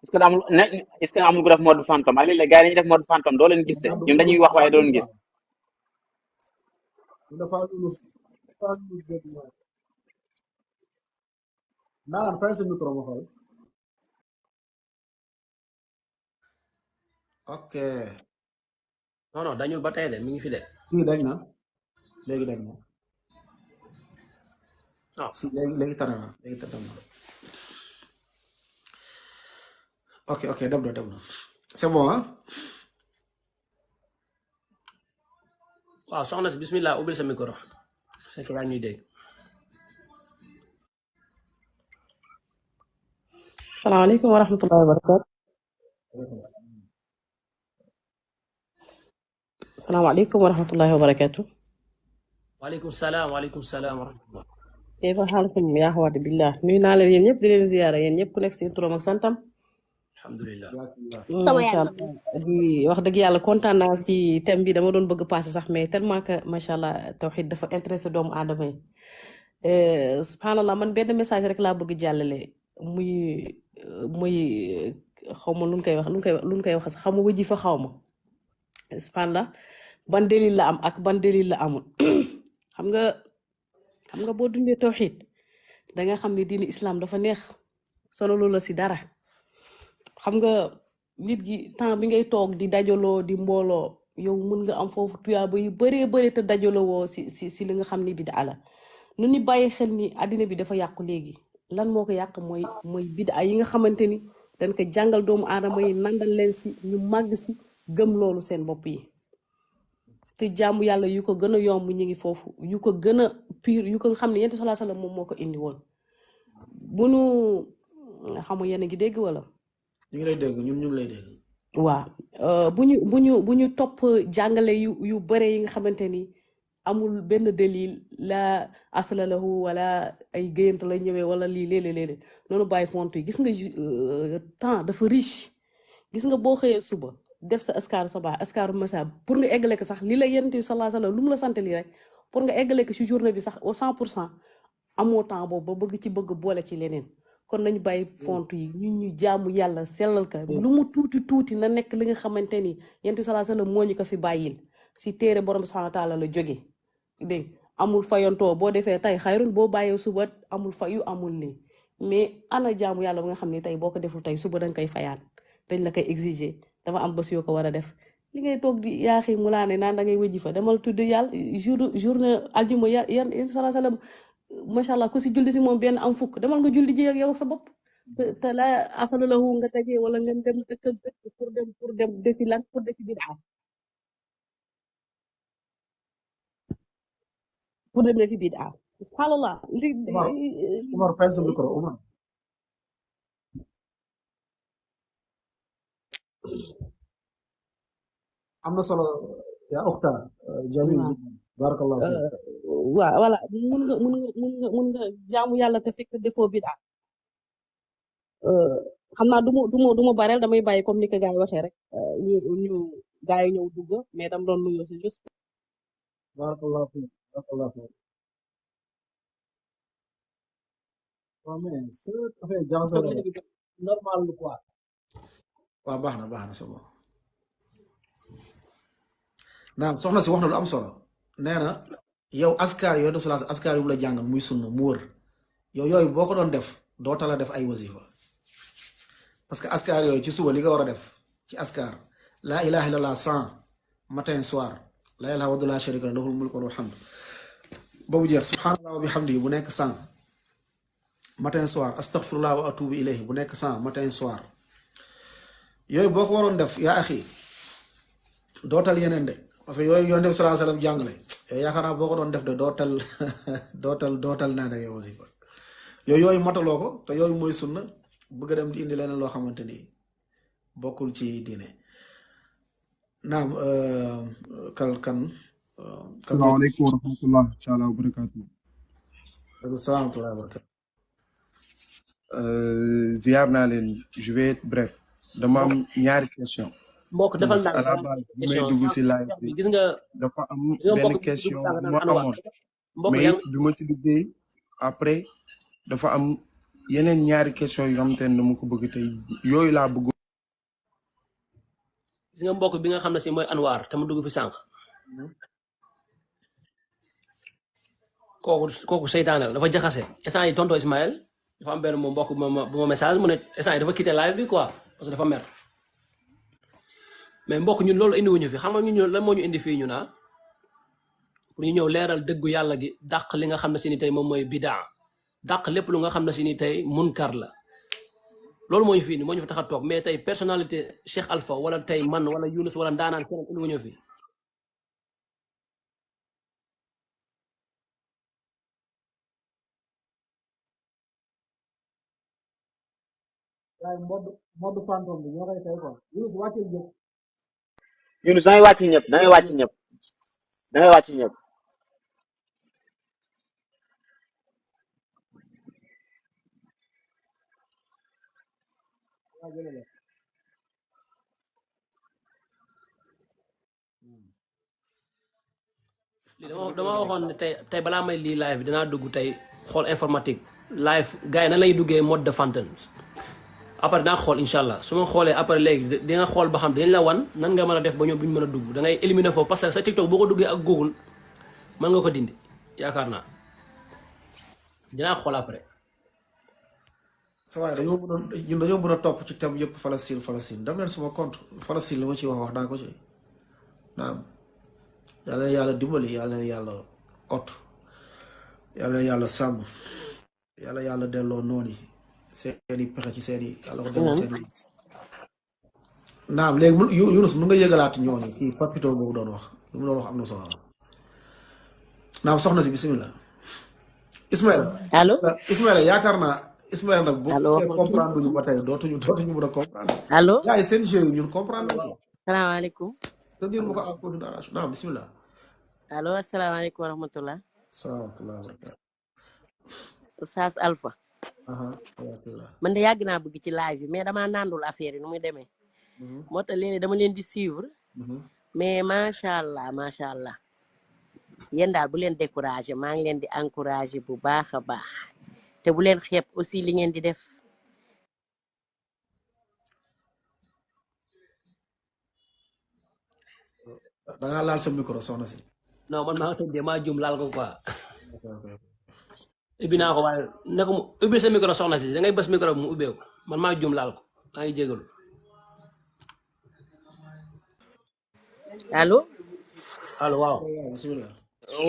est-ce que amul ko def mode fantôme ak léeg-léeg gars yi dañuy def mode fantôme doo leen gis de ñoom dañuy wax waaye doo leen gis dafa naan fay sa micro ma xool ok non dañul ba tey de mi ngi fi de kii dañ na léegi dañ na waaw si léegi tane na ok dem na c'est bon ah waaw soxna si bismillah ubbil sa micro fekk yaa ñuy dégg salaamaaleykum wa rahmatullahi wa barakatu salaamaaleykum wa rahmatullahi wa barakatu waaleykum salaam wa rahmatullah kayfa xaalakum yaa axwaati billah nuyu naa leen yéen ñëpp di leen ziyaara yéen ñëpp ku nekk seen turam ak santam alhamdulilah macha allah di wax dëgg yàlla kontaan naa si thème bi dama doon bëgg passé sax mais tellement que macha allah tawxid dafa intéressé doomu aadama yi subhanallah man benn message rek laa bëgg jàllale muy xaw ma lu ñu koy wax sax xaw ma wëji fa xaw ma subhanallah ban dalil la am ak ban dalil la amul xam nga boo dundee tawxid da nga xam ne diini islam dafa neex sonaloo la si dara xam nga nit gi temps bi ngay toog di dajaloo di mbooloo yow mën nga am foofu tuyaaba yu bëree bëri te dajaloo woo si li nga xam ni bidaa la nu ni bàyyi xel ni àddina bi dafa yàqu léegi lan moo ko yàq mooy bidaa yi nga xamante ni dañ ko jàngal doomu aadama yi nandal leen si ñu màgg si gëm loolu seen bopp yi te jaamu yàlla yu ko gën a yomb ñu ngi foofu yu ko gën a pire yu ko nga xam ne yonent sallallahu alayhi wasallam moom moo ko indi woon bu nu xamu yéen a ngi dégg wala ñu ngi lay dégg ñun ñu ngi lay dégg. waaw bu ñu topp jàngale yu bare yi nga xamante ni amul benn dalil la asla lahu wala ay géyant la ñëwee wala lii léeg-léeg noonu bàyyi font yi gis nga temps dafa riche gis nga boo xëyee suba def sa askar sabah askaru masa pour nga eggale ko sax li la yonent bi sallallahu alayhi wasallam lu mu la sant lii rek pour nga eggale ko ci journée bi sax au 100% amoo temps boobu ba bëgg boole ci leneen kon nañu bàyyi font yi ñun ñu jaamu yàlla sellal ka lu mu tuuti na nekk li nga xamante ni yonent bi sallallahu alayhi wasallam moo ñu ko fi bàyyil si téere borom subhanahu wa taala la jóge dégg amul fayantoo boo defee tey xayrun boo bàyyee suba amul fayu amul lii mais ana jaamu yàlla ba nga xam ne tey boo ko deful tey suba danga koy fayaat dañ la koy exiger dafa am bés yoo ko war a def li ngay toog di yaaxi mu laa ne naan da ngay wëjji fa demal tudd yàlla journée aljuma yan sallallahu alayhi wasallam macha allah ku si julli si moom benn am fukk demal nga julli ji ak yow ak sa bopp te la asalu lahu nga tegee wala nga dem dëkk pour dem defi lan pour defi bid'a pour dem defi bid'a subhanallah Umar fay sa micro Umar. am na solo yaa uxta jamil barakallahu fiik. waaw voilà mun nga jaamu yàlla te fekk defoo bid'a xam naa du ma bareel damay bàyyi comme ni ko gars yi waxee rek ñu gars yi ñëw dugg mais dam doon nuyoo si juste barakallahu fiik barakallahu fiik. waaw mais c'est affaire jaxasoo la normal lu quoi. waaw baax na c'est bon. naam soxna si wax na lu am solo nee na yow askar yooyu def salaas askar yu la jàngal muy sunna mu wër yow yooyu boo ko doon def doo tala def ay wasifa parce que askar yooyu ci suba li nga war a def ci askar laa ilaha illallah 100 matin soir laa ilaha illallah la sharika lahu lahul mulku wa lahul hamd boobu jeex subhanallah wa bihamdihi bu nekk 100 matin soir astaghfirullah wa atubu ilayhi bu nekk 100 matin soir yooyu boo ko waroon def yaa axi dootal yeneen de parce que yooyu yoon def sallallahu alayhi wasallam jàngale yooyu yaakaar naa boo ko doon def de dootal naa da ngay wasifa yooyu mataloo ko te yooyu mooy sunna bëgg a dem di indi leneen loo xamante ni bokkul ci diine naam kan salaamaaleykum wa rahmatullah taala wa barakatuh. salaam wa barakatuh. ziar naa leen je vais être bref dama am ñaari question mbokk defal à la base bi may dugg si live bi gis nga dafa am benn question bu ma amoon mais bi ma ci duggee après dafa am yeneen ñaari question yu xamante ne dama ko bëgg tey yooyu laa bëgg. gis nga mbokk bi nga xam ne si mooy Anwar te mu dugg fi sànq kooku seytaane la dafa jaxase instant yi tonto Ismaël dafa am benn moom mbokk bu ma message mu ne instant yi dafa quitté live bi quoi parce que dafa mer mais mbokk ñun loolu indi wuñu fi xam nga ñun lan moo ñu indi fii ñu naa pour ñu ñëw leeral dëggu yàlla gi dàq li nga xam ne si ni tey moom mooy bidaa dàq lépp lu nga xam ne si ni tey munkar la loolu moo ñu fi indi moo ñu fi tax a toog mais tey personnalité Cheikh Alpha wala tey man wala Yunus wala ndaanaan keneen indi wuñu fi waaye mode fantôme bi ñoo koy tey quoi Yunus wàccul ñëpp. Yunus da ngay wàcc ñëpp da ngay wàcc ñëpp da ngay wàcc ñëpp. lii dama waxoon ne tey balaa may lii live bi danaa dugg tey xool informatique live gars yi nan lay duggee mode de fantôme après dinaa xool incha allah su ma xoolee après léegi di nga xool ba xam dañ la wan nan nga mën a def ba ñoom duñ mën a dugg da ngay éliminer foofu parce que sa TikTok boo ko duggee ak Google mën nga ko dindi yaakaar naa dinaa xool après. sa waay dañoo mën a topp ci thème yëpp Palestine dam leen sama compte Palestine li ma ciy wax naa ko ci naam yàlla yàlla dimbali yàlla yàlla ot yàlla yàlla sàmm yàlla yàlla delloo noonu seeni pexe ci seeni yàlla ko delloo seeni naam léegi Yunus mun nga yëgalaat ñooñu kii papito boobu doon wax lu mu doon wax am na solo naam soxna si bisimilah Ismaïla yaakaar naa Ismaïla nag bu comprendre ñu ba tey dootuñu mën a comprendre allo gars yi seen jeu yi ñun comprendre nañ ko salaamaaleykum te dir mu ko ak considération naam bisimilah allo asalaamaaleykum wa rahmatullah salaamaaleykum wa barakatuh Oustaz Alpha man de yàgg naa bëgg ci live bi mais damaa nandul affaire yi nu muy demee moo tax léegi dama leen di suivre mais macha allah yéen daal bu leen découragé maa ngi leen di encouragé bu baax a baax te bu leen xeeb aussi li ngeen di def da ngaa laal sa micro soxna si non man maa tëj de maa jum laal ko quoi ubbi naa ko waaye ne ko mu ubbi sa micro soxna si da ngay bës micro bi mu ubbee ko man maa jum laal ko maa ngi jégalu allo waaw bisimilah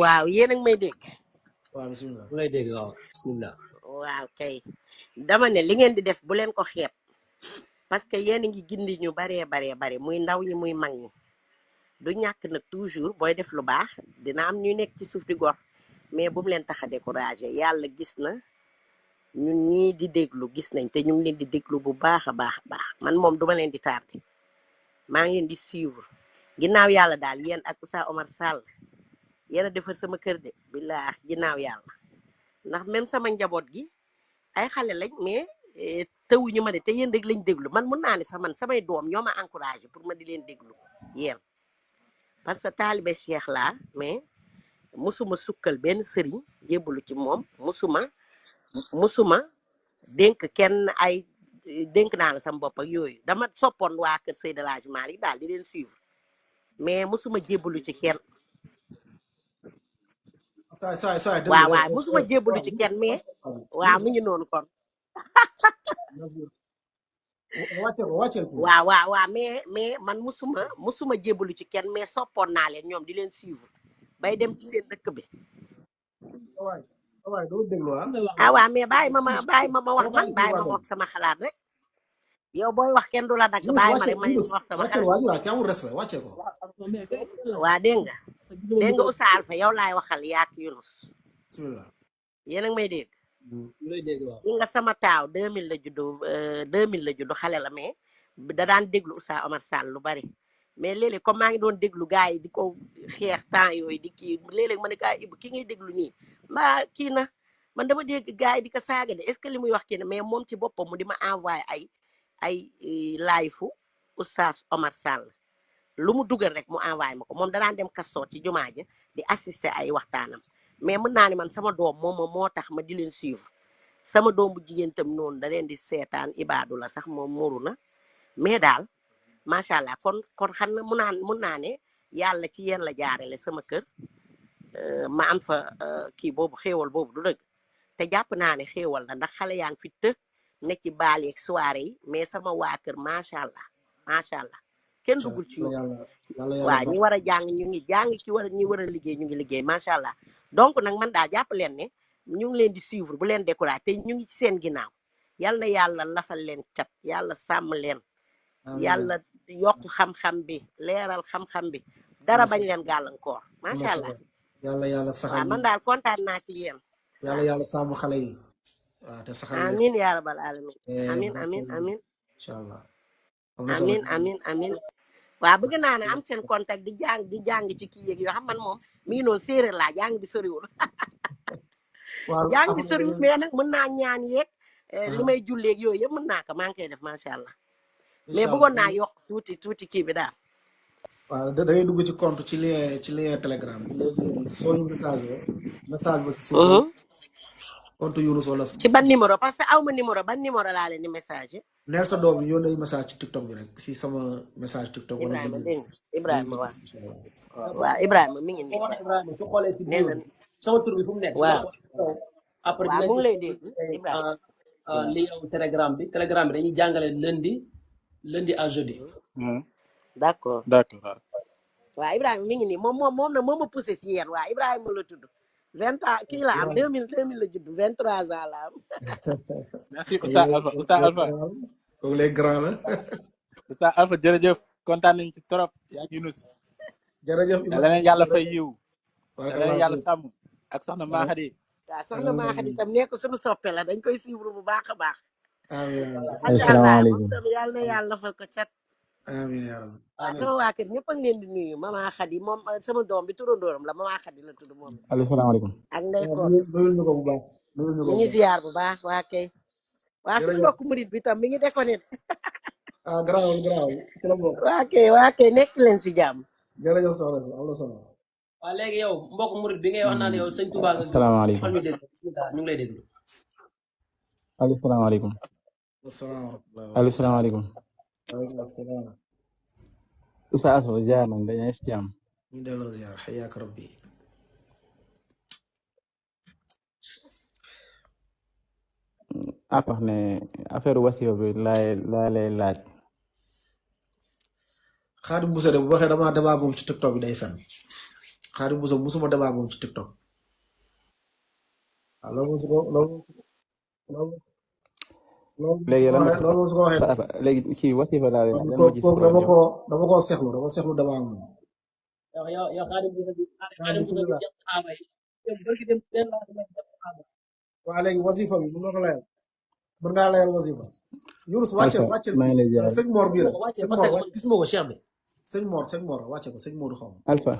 waaw yéen a ngi may dégg waaw bisimilah lay dégg waaw bisimilah waaw kay dama ne li ngeen di def bu leen ko xeeb parce que yéen a ngi gindi ñu baree muy ndaw ñi muy mag ñi du ñàkk nag toujours booy def lu baax dina am ñuy nekk ci suuf di gor mais bu mu leen tax a découragé yàlla gis na ñun ñii di déglu gis nañ te ñu ngi leen di déglu bu baax a baax man moom duma leen di tardé maa ngi leen di suivre ginnaaw yàlla daal yéen ak Oustaz Omar Sall yéen a defar sama kër de billah ginnaaw yàlla ndax même sama njaboot gi ay xale lañ mais tawuñu ma de te yéen rek lañ déglu man mun naa ne sax man samay doom ñoo ma encouragé pour ma di leen déglu yéen parce que taalibe Cheikh laa mais musuma sukkal benn sëriñ jébbalu ci moom musuma dénk kenn ay dénk naa la sama bopp ak yooyu dama soppoon waa kër Seydi El Hadji Malick daal di leen suivre mais musuma jébbalu ci kenn waaw musuma jébbalu ci kenn mais waaw mi ngi noonu kon waaw mais man musuma jébbalu ci kenn mais soppoon naa leen ñoom di leen suivre bay dem ci seen dëkk bi waaw mais bàyyi ma wax man bàyyi ma wax sama xalaat rek yow booy wax kenn du la dagg bàyyi ma rek ma wax sama xalaat waa dégg nga Oustaz Alpha yow laay waxal yaak Yunus yéen a ngi may dégg di nga sama taaw 2000 la juddu xale la mais da daan déglu Oustaz Omar Sall lu bari mais léeg-léeg comme maa ngi doon déglu gars yi di ko xeex temps yooyu di kii léeg-léeg ma ne gaa Ibu ki ngay déglu nii mbaa kii na man dama dégg gars yi di ko saaga de est-ce que li muy wax kii na mais moom ci boppam mu di ma envoyé ay live fu Oustaz Omar Sall lu mu dugal rek mu envoyé ma ko moom danaan dem kastoor ci jumaa ja di assister ay waxtaanam mais mën naa ne man sama doom moo tax ma di leen suivre sama doom bu jigéen tam noonu da leen di seetaan ibaadu la sax moom moru na mais daal macha allah kon xam na mun naa ne yàlla ci yéen la jaarale sama kër ma am fa kii boobu xéewal boobu du dëgg te jàpp naa ne xéewal la ndax xale yaa ngi fi ne ci baal yeeg soirée yi mais sama waa kër macha allah kenn duggul ci yow waaw ñi war a jàng ñu ngi jàng ñi war a liggéey ñu ngi liggéey macha allah donc nag man daal jàpp leen ne ñu ngi leen di suivre bu leen découragé te ñu ngi ci seen ginnaaw yal na yàlla lafal leen cat yàlla sàmm leen yàlla yokk xam-xam bi leeral xam-xam bi dara bañ leen gàllankoor macha allah yàlla saxal waaw man daal kontaan naa ci yéen yàlla sàmm xale yi waaw te saxal amin yaa rabal alamin amin inshallah amin waaw bëgg naa ne am seen contact di jàng ci kii yeeg yoo xam man moom mi ngi noonu séeréer laa jàng bi soriwul jàng bi soriwul mais nag mën naa ñaan yeeg li may julleeg yooyu yëpp mën naa ko maa ngi koy def macha allah mais bëggoon naa yokk tuuti kii bi daal waaw da ngay dugg ci compte ci lien telegram léegi soo ñu message ba ci suuf compte Yunus wala ci ban numéro parce que aw ma numéro ban numéro laa leen di message neel sa doom yi yónnee message ci TikTok bi rek si sama message TikTok Ibrahima waaw Ibrahima mi ngi nii Ibrahima su xoolee si biir sama tur bi fu mu nekk waaw après waaw mu ngi lay dégg Ibrahima li yow telegram bi dañuy jàngale lundi à jeudi d'accord waa Ibrahima mi ngi nii moom na moo ma poussé si yéen waa Ibrahima la tudd 20 ans kii la am 2000 la judd 23 ans la am. merci Oustaz Alpha Oustaz Alpha kooku les grands la. Oustaz Alpha jërëjëf kontaan nañ ci trop yaa ngi Yunus. jërëjëf yàlla leen yàlla fay yiw. yàlla leen yàlla sàmm ak soxna Mahadi. waaw soxna Mahadi tam nekk suñu soppe la dañ koy suivre bu baax a baax. macha allah asalaamaaleykum. moom tam yàlla na yàlla fal ko cat. amiin yaa rabbi. waaw sama waa kër ñëpp a ngi leen di nuyu mama Khady moom sama doom bi turandooram la mama Khady la tudd moom. asalaamaaleykum. ak ndey koor nuyul ñu ko bu baax. ñu ngi ziar bu baax waa kay. waa suñu mbokku murit bi tam mi ngi déconné. garaawul ci la bokk. waa kay nekk leen si jàmm. jërëjëf soxna si am na solo. waaw léegi yow mbokk murit bi ngay wax naan yow sëñ Touba nga. asalaamaaleykum. ñu ngi lay déglu. asalaamaaleykum. asalaamaaleykum. waaleykum salaam. Oustaz Alpha ziar nañ dañuy si jàmm. ñu delloo ziar xayaak rabbi. wax ne affaire wasifa bi laa lay laaj. Xaadim Bousso de bu waxee damaa débat moom ci TikTok bi day fen Xaadim Bousso musuma débat moom ci TikTok. waaw léegi loolu su ko waxee léegi kii wasifa laa leen dama koo seexlu débat moom. yow Xaadim Bousso waa léegi wasifa bi mën nga ko layal mën ngaa layal wasifa. Yunus wàcceel sëñ Mor bii la gis nga ko Cheikh bi. sëñ Mor wàcce ko sëñ Modou xaw ma. Alpha.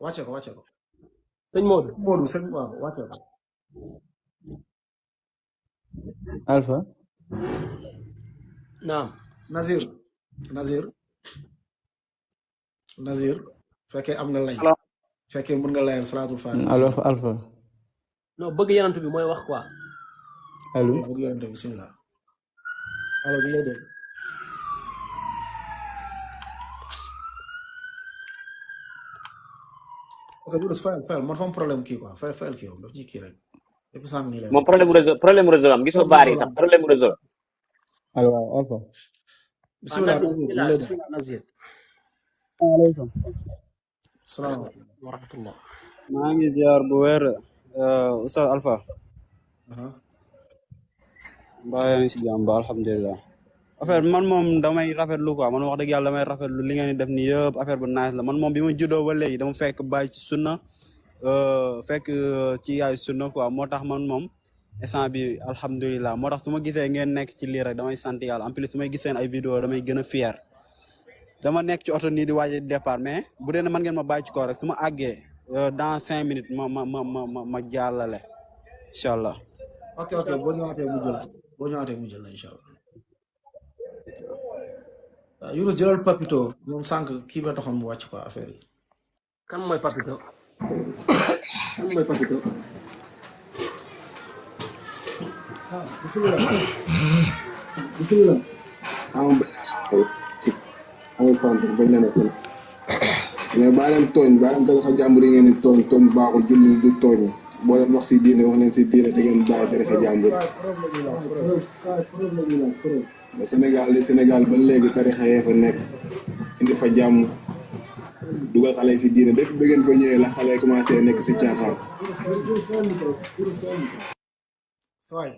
wàcce ko. sëñ Modou waaw wàcce ko. Alpha. naam. Nazir. fekkee am nga lay. fekkee mën nga layal salaatul faatiha. Alpha. non bëgg yonent bi mooy wax quoi. allo. bëgg yonent bi bismillah. allo bi lay dégg. ok Yunus fayal man fa am problème kii quoi fayal kii yow daf ci kii rek. depuis sànq nii lay moom problème réseau am gisoo baar yi sax problème réseau. allo waaw Alpha. bismillah Nazir. asalaamaaleykum. salaamaaleykum wa rahmatullah. maa ngi ziar bu wér Oustaz Alpha. mbaa yaa ngi si jàmm ba alhamdulilah. affaire bi man moom damay rafetlu quoi man wax dëgg yàlla damay rafetlu li ngeen di def nii yëpp affaire bu nice la man moom bi ma juddoo ba léegi dama fekk bàyyi ci sunna fekk ci yaay sunna quoi moo tax man moom instant bi alhamdulilah moo tax su ma gisee ngeen nekk ci lii rek damay sant yàlla en plus su may giseen ay vidéo damay gën a fier dama nekk ci oto nii di waaj a départ mais bu dee ne man ngeen ma bàyyi ci kaw rek su ma àggee dans 5 minutes ma jàllale incha allah. ok boo ñëwaatee mu jël la incha allah. waaw Yunus jëlal Papito moom sànq kii ba taxoon mu wàcc quoi affaire yi. kan mooy Papito. bisimilah. amul problème bañ leen a tënk mais baa leen tooñ baa leen tarixa jàmbur yi ngeen di tooñ baaxul julli du tooñ boo leen wax si diine wax leen si diine te ngeen bàyyi tarixa jàmbur ba Sénégal ba léegi tarixa yee fa nekk indi fa jàmm dugal xale si diine dëkk ba ngeen fa ñëwee la xale commencé nekk si caaxaan. sawaay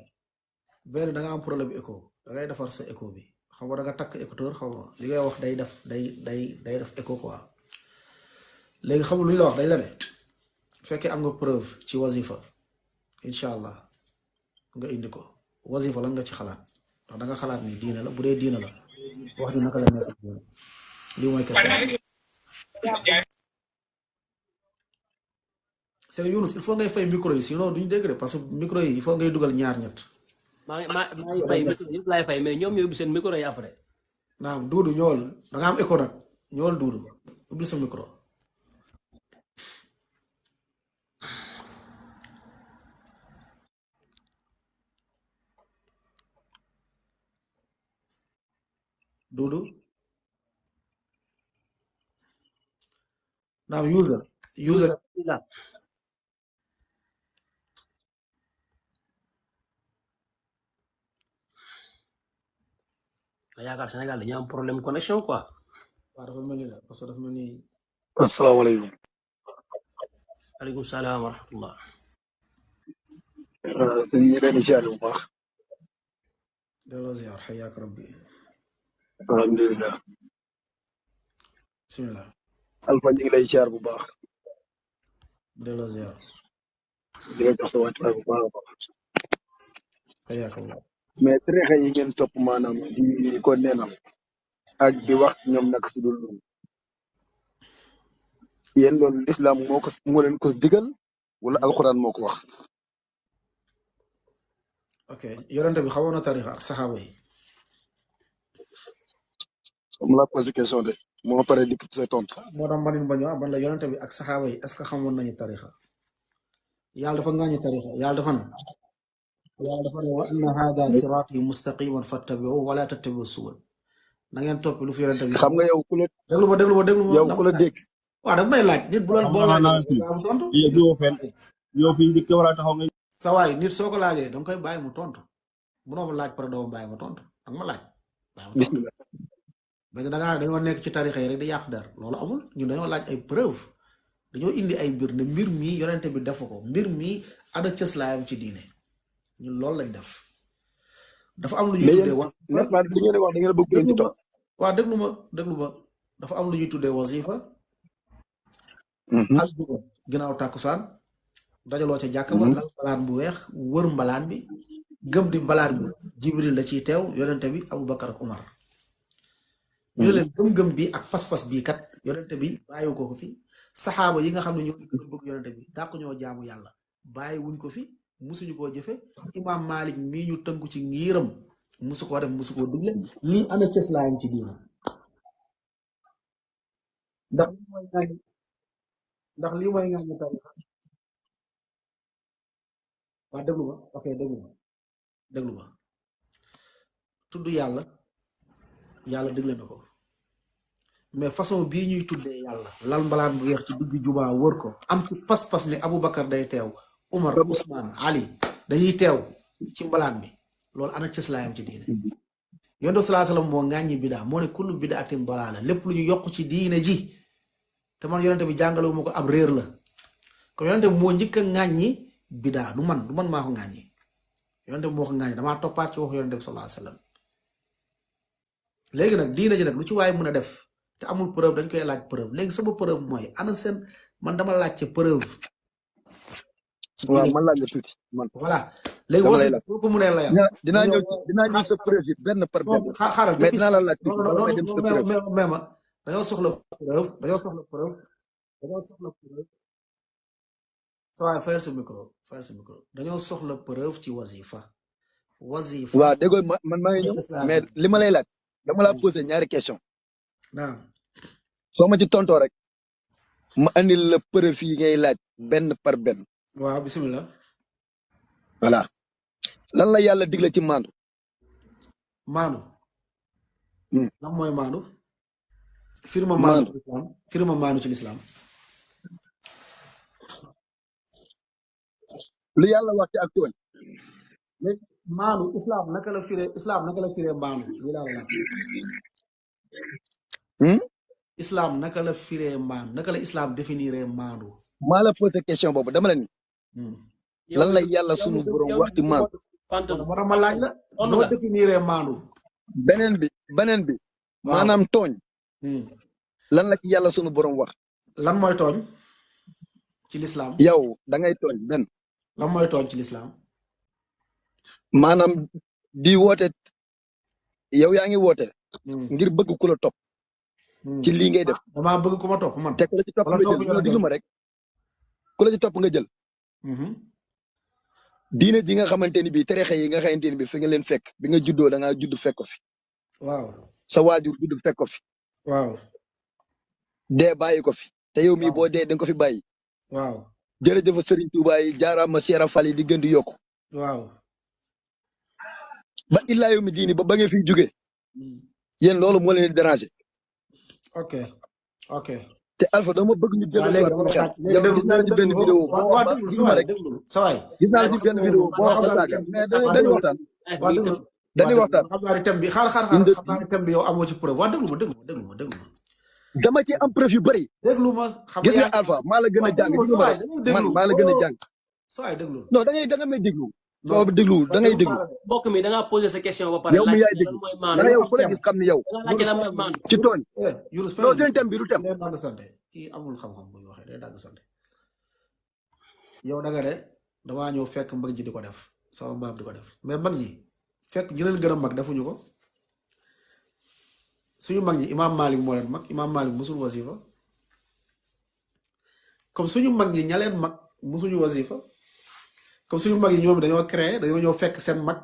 benn da nga am problème écho da ngay defar sa écho bi xam nga da nga takk écouteur xaw ma li ngay wax day def écho quoi léegi xam lu ñu la wax dañ la ne fekkee am nga preuve ci wasifa incha allah nga indi ko wasifa lan nga ci xalaat ndax da nga xalaat ni diine la bu dee diine la wax ñu naka la nekk lii mooy question c'est Yunus il faut ngay fay micro yi sinon duñu dégg de parce que micro yi il faut ngay dugal ñaar ñett. maa ngi fay yëpp laay fay mais ñoom ñoo ubbi seen micro yi après. naam Duudu ñool da nga am écho nag ñool Duudu ubbi sa micro. Duudu naam user. yaakaar Sénégal dañu am problème connexion quoi. waaw dafa mel ni la parce que dafa mel ni asalaamaaleykum. aleykum salaam wa rahmatullah. sëñ bi leen ziar bu baax. delloo ziar xayaak rabbi. alhamdulilah. bismillah. Alpha ñu ngi lay ziar bu baax. delloo ziar. di la jox sa wàccuwaay bu baax a baax. xayaak allah. mais tarixa yi ngeen topp maanaam di ko neenal ak di wax ñoom nag su dul noonu yéen loolu lislaam moo leen ko digal wala alxuraan moo ko wax. ok yonente bi xamoon na tarixa ak saxaaba yi. mu la posé question de moo pare dikk sa tontu. moo tax man ba ñëw man la yonente bi ak saxaaba yi est-ce que xamoon nañu tarixa yàlla dafa ngaañu tarixa yàlla dafa ne wa anna hada siraati mustaqiman fattabi'u wala tattabi'u subul na ngeen topp lu fi yonente bi. xam nga yow ku la déglu ma yow ku la dégg. waaw dafa may laaj nit bu la boo laajee am tontu. yow fii njëkk war a taxaw nga. sa waay nit soo ko laajee danga koy bàyyi mu tontu munoo ma laaj pare doo ma bàyyi ma tontu danga ma laaj. bismillah. mais da ngaa dañoo nekk ci tarixa yi rek di yàq der loolu amul ñun dañoo laaj ay preuve dañoo indi ay mbir ne mbir mii yonente bi def ko mbir mii ada cëslaayam ci diine ñun loolu lañ def. dafa am lu ñuy tuddee wasifa li ngeen wax da ngeen bëgg leen ci topp. waaw déglu ma dafa am lu ñuy tuddee wasifa. aljuma ginnaaw tàkkusaan dajaloo ca jàkka ba lal mbalaan bu weex wër mbalaan bi gëm di mbalaan bi jibril la ciy teew yonente bi abubakar ak umar ñu ne leen gëm-gëm bi ak pas-pas bii kat yonente bi bàyyi ko fi saxaaba yi nga xam ne ñoo bëgg yonente bi dàq ñoo jaamu yàlla bàyyi wuñ ko fi musuñu koo jëfe imam malik mii ñu tënku ci ngiiram musu koo def musu koo digle lii ana cëslaayam ci diina ndax lii mooy ngaañu tarixa waa déglu ma ok déglu ma tudd yàlla digle na ko mais façon bii ñuy tuddee yàlla lal mbalaan bu weex ci digg jumaa wër ko am ci pas-pas ne Aboubacar day teew Umar Ousmane Ali dañuy teew ci mbalaan bi loolu ana cëslaayam ci diine yonent sallallahu alayhi wasallam moo ngàññi bidaa moo ne kullu bidaatin dalaala lépp lu ñu yokk ci diine ji te man yonente bi jàngalewu ma ko ab réer la kon yonente bi moo njëkk a ŋàññi bidaa du man maa ko ŋàññi yonente bi moo ko ŋàññi damaa toppaat ci wax yonente bi sallallahu alayhi wasallam léegi nag diina ji nag lu ci waaye mën a def te amul preuve dañ koy laaj preuve léegi sama preuve mooy ana seen man dama laajte preuve. waaw man laaj la tuuti man. voilà léegi wasi foo ko mënee layal. dinaa ñëw sa preuve yi benn par benn. xaaral mais dinaa la laaj tuuti bala may dem sa preuve. mais ma dañoo soxla preuve sa waay fayal sa micro dañoo soxla preuve ci wasifa waaw déggoo man maa ngi ñëw mais li ma lay laaj dama laa posé ñaari question naam soo ma ci tontoo rek ma andil la preuve yi ngay laaj benn par benn. waaw bismillah. voilà lan la yàlla digle ci maandu. lan mooy maandu. firma maandu ci lislaam. lu yàlla wax ci ak tooñ. léegi maandu islam naka la firee maandu lii laa la laaj. islam naka la firee maandu naka la islam définiré maandu. maa la posé question boobu dama la ni. lan la yàlla sunu borom wax ci maandu. moo tax ma laaj la. noo définiré maandu. beneen bi. maanaam tooñ. lan la ci yàlla sunu borom wax. lan mooy tooñ ci lislaam. yow da ngay tooñ benn. lan mooy tooñ ci lislaam. maanaam di woote yow yaa ngi woote. ngir bëgg ku la topp. ci lii ngay def. damaa bëgg ku ma topp man. te ku la ci topp nga jël diglu ma rek. ku la ci topp nga jël. diine ji nga xamante ni bii tarixa yi nga xamante ni bii fi nga leen fekk bi nga juddoo da ngaa judd fekk ko fi. waaw sa waajur judd fekk ko fi. waaw. dee bàyyi ko fi te yow mii boo dee da nga ko fi bàyyi. waaw. jërëjëf Serigne Touba yi jaaraama Seera Fall yi di gën di yokku. waaw. ba illaa yow mi diini ba nga fiy jóge yéen loolu moo leen di déranger. ok. te Alpha dama bëgg ñu jël si waat xel yow gis naa la ci benn vidéo gis naa la ci benn vidéo boo xam saaga mais dañuy waxtaan. dañuy waxtaan xam naa ne thème bi xaar xam naa ne thème bi yow amoo ci preuve waa déglu ma dama ci am preuve yu bëri. déglu ma xam gis nga Alpha maa la gën a jàng déglu ma rek man maa la gën a jàng. sawaay déglu non da nga may déglu. soo déglu da ngay déglu. mbokk mi da ngaa posé sa question ba pare. yow mi yaay déglu da yow ku la gis xam ni yow. ci tooñ. non seen thème bi du thème. day dagg sante kii amul xam-xam bu ñu waxee day dagg sante yow da nga ne damaa ñëw fekk mag ji di ko def sama maam di ko def mais mag ñi fekk ñu leen gën a mag defuñu ko suñu mag ñi imaam Malik moo leen mag imaam Malik musul wasifa comme suñu mag ñi ña leen mag musuñu wasifa comme suñu mag yi ñoom dañoo créé dañoo ñëw fekk seen mag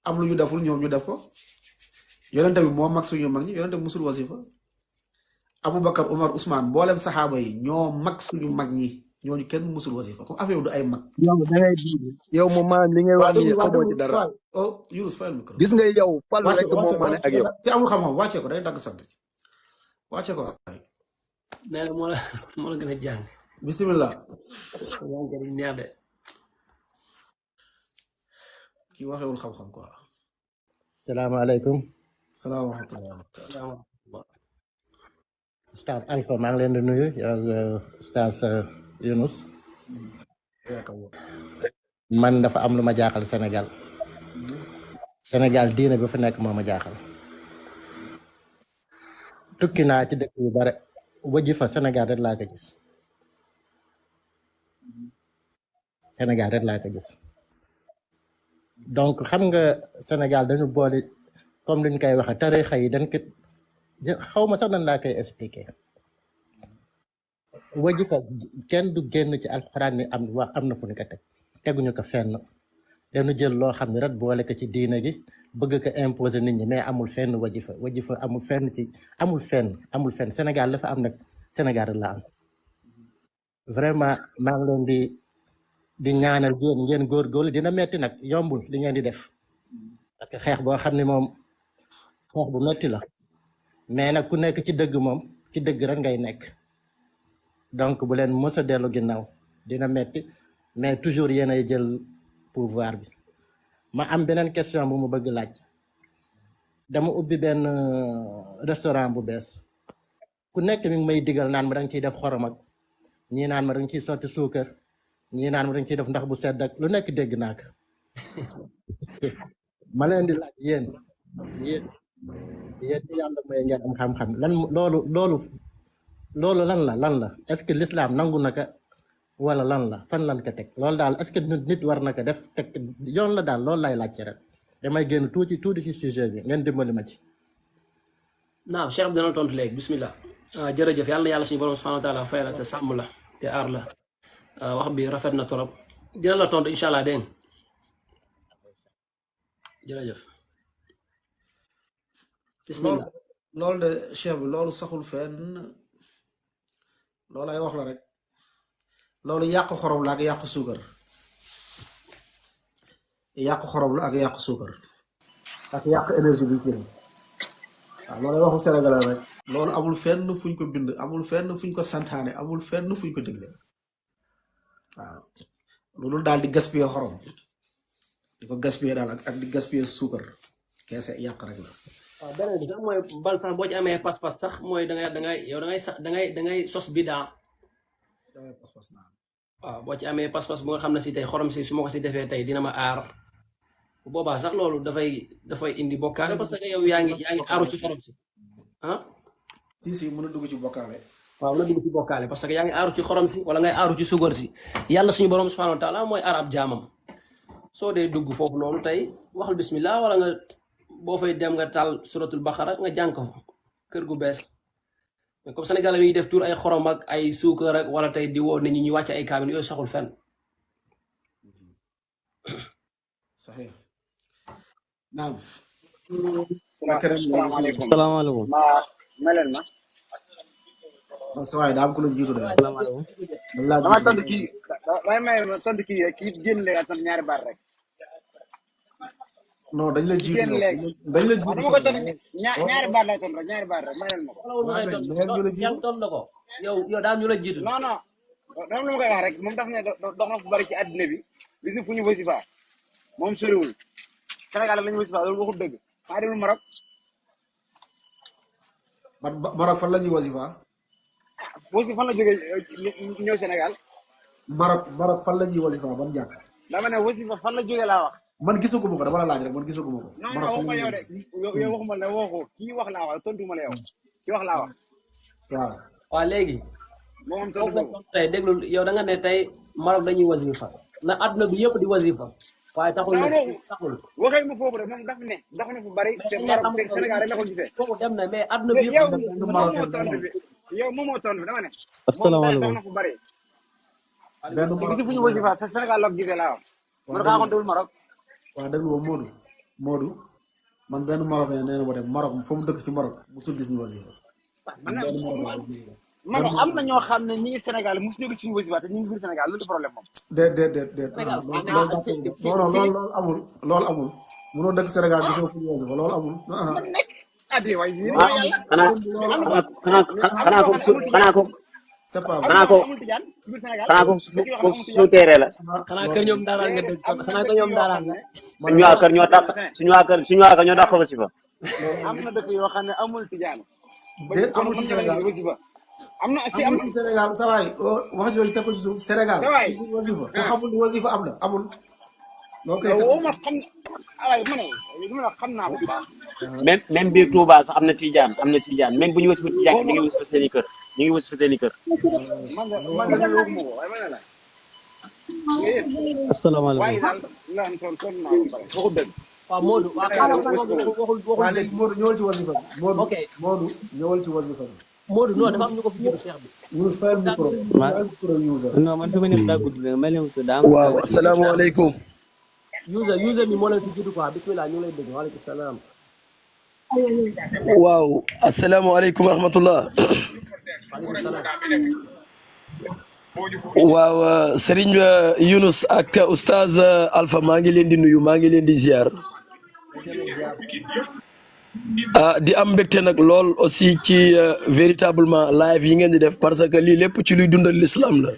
am lu ñu deful ñoom ñu def ko yonente bi moo mag suñu mag ñi yonente bi musul wasifa Aboubacar Umar Ousmane mboolem saxaaba yi ñoo mag suñu mag ñi ñooñu kenn musul wasifa comme affaire du ay mag. yow da ngay yow moom maanaam li ngay wax nii xamoo ci dara. oh Yunus fayal micro. gis nga yow fal rek moo mën ak yow. te amul xam-xam wàccee ko day dagg sant wàccee ko. nee na moo la gën a jàng. bisimilah. neex de. kii waxewul xam-xam quoi. salaamaaleykum. salaamaaleykum. Ustaz Alpha maa ngi leen di nuyu yow Ustaz Yunus. man dafa am lu ma jaaxal Sénégal. Sénégal diine bi fa nekk moo ma jaaxal. tukki naa ci dëkk yu bare wëji fa Sénégal rek laa ko gis. Sénégal rek laa ko gis. donc xam nga Sénégal dañu boole comme liñ koy waxe tarixa yi dañ ko xaw ma sax nan laa koy expliquer wajifa kenn du génn ci alxuraan ni am na fu ñu ko teg teguñu ko fenn dañu jël loo xam ne rek boole ko ci diina gi bëgg ko imposer nit ñi mais amul fenn wajifa amul fenn ci amul fenn Sénégal dafa am nag Sénégal la am vraiment maa ngi leen di ñaanal ngeen góorgóorlu dina metti nag yombul li ngeen di def parce que xeex boo xam ne moom xeex bu metti la mais nag ku nekk ci dëgg moom ci dëgg rek ngay nekk donc bu leen mës a dellu ginnaaw dina metti mais toujours yéen ay jël pouvoir bi ma am beneen question bu mu bëgg laaj dama ubbi benn restaurant bu bees ku nekk mi ngi may digal naan ma danga ciy def xorom ak ñii naan ma danga ciy sotti suukar ñii naan ma danga ciy def ndax bu sedd ak lu nekk dégg naa ko ma leen di laaj yéen yàlla may ngeen am xam-xam lan loolu lan la est-ce que l'islam nangu na ko wala lan la fan lan ko teg loolu daal est-ce que nit war na ko def teg yoon la daal loolu lay laajte rek damay génn tuuti ci sujet bi ngeen dimbali ma ci. naam Cheikh dina tontu léegi bismillah jërëjëf yàlla suñu borom subhanahu wa taala fay la te sàmm la te aar la wax bi rafet na torop dina la tontu incha allah dégg jërëjëf. bismillah loolu de cheikh bi loolu saxul fenn loolu ay wax la rek loolu yàq xorom la ak yàq suukar yàq xorom la ak yàq suukar ak yàq énergie bi kii waaw loolu ay waxu sénégalais rek loolu amul fenn fuñ ko bind amul fenn fuñ ko santaane amul fenn fuñ ko digle waaw loolu daal di gaspiller xorom di ko gaspiller daal ak di gaspiller suukar keese yàq rek la. waaw beneen bi sax mooy bal sax boo ci amee pas-pas sax mooy da ngay sos bidaa. waaw boo ci amee pas-pas bu nga xam ne si tey xorom si su ma ko si defee tey dina ma aar bu boobaa sax loolu dafay indi bokkaale parce que yow yaa ngi aaru ci xorom si ah. si mën a dugg ci bokkaale. waaw mën a dugg ci bokkaale parce que yaa ngi aaru ci xorom si wala ngay aaru ci sugar si yàlla suñu borom subhanahu wa taala mooy aar ab jaamam soo dee dugg foofu noonu tey waxal bismillah wala nga. boo fay dem nga taal suratul baqara nga jàng ko fa kër gu bees mais comme sénégalais yi def tur ay xorom ak ay suukar ak wala tey di woo nit ñi ñu wàcc ay kaamil yooyu saxul fenn. saxiix naam. salaamaaleykum. meleen ma. sa waay daa am ku la jiitu de. salaamaaleykum. dama tontu kii waaye may ma tontu kii génn leen tontu ñaari baat rek. non dañ la jiitu dañ la jiitu dama ko tontu ñaari baat lay tontu rek ñaari baat rek mayal ma ko. tontu na ko yow daam ñu la jiitu. non dama lu ma koy wax rek moom daf ne dox na fu bari ci àddina bi bisu fu ñu wasifa moom soriwul Sénégal la ñu wasifa loolu waxul dëgg maa demul Maroc Maroc fan la ñuy wasifa. Wasifa fan la jógee ñëw Sénégal. Maroc fan la ñuy wasifa ban jàkk. dama ne wasifa fan la jógee laa wax. man gisaguma ko dama la laaj rek man gisaguma ko. non waxuma yow de yow waxuma la waxoo kii wax laa wax tontuma la yow kii wax laa wax. waaw. waaw léegi. moom tontu boobu tey déglu yow da nga ne tey Maroc dañuy wasifa na àdduna bi yëpp di wasifa waaye taxul na taxul. waxee mu foofu rek moom daf na fu bari. te Maroc te Sénégal rek la ko gisee. foofu dem na mais àdduna bi yëpp. yow moom moo tontu bi dama ne. asalaamaaleykum moom daf na fu bari. gis fu ñu wasifa Sénégal la ko gisee laa wax. man kaa kon dul Maroc. waaw déglu ma Modou man benn Marocain nee na ma dem Maroc fa mu dëkk ci Maroc musul gis ñu wasifa. man am na ñoo xam ne ñi ngi Sénégal mosu ñu gis suñu wasifa te ñu ngi biir Sénégal loolu problème moom. déet loolu amul mënoo dëkk Sénégal gisoo fu ñu wasifa loolu amul. xanaa ko su teeree la. xanaa kër ñoom daaraan nga dëgg xanaa kër ñoom daaraan nga. suñu waa kër ñoo dàq wasifa. am na dëkk yoo xam ne amul tijaan. déet amul ci Sénégal am na ci Sénégal sa waay wax jooju teg ko ci suuf Sénégal. wasifa ku xamul ni wasifa am na amul. loo koy xam naa ko bu baax. même biir Touba sax am na tijaan même bu ñu wasifa tijaan ñu ngi wasifa seen i kër asalaamaaleykum. waaw Modou waaw léegi Modou ñëwal ci wasifa bi. ok Modou ñëwal ci wasifa bi. Modou non dafa am ñu ko fi jiitu Cheikh bi. Yunus fayal micro. non man fi ma nekk daa gudd ma leen ko daa. waaw asalaamaaleykum. user mi moo leen fi jiitu quoi bismillah ñu ngi lay dégg waaleykum salaam. waaw asalaamaaleykum wa rahmatullah. waaleykum salaam. waaw Serigne Yunus ak oustaz Alpha maa ngi leen di nuyu maa ngi leen di ziar. di am mbégte nag lool aussi ci véritablement live yi ngeen di def parce que lii lépp ci luy dundal l'islam la.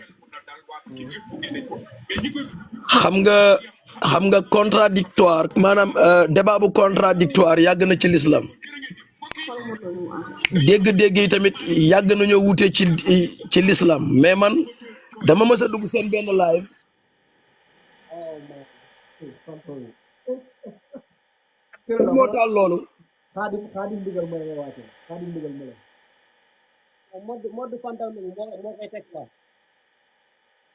xam nga contradictoire maanaam débat bu contradictoire yàgg na ci l'islam. dégg-dégg yi tamit yàgg nañoo wute ci l'islam mais man dama mës a dugg seen benn live. moo taal loolu. xaadim digal mooy nga wàcce xaadim digal mooy mode fantam moo koy teg quoi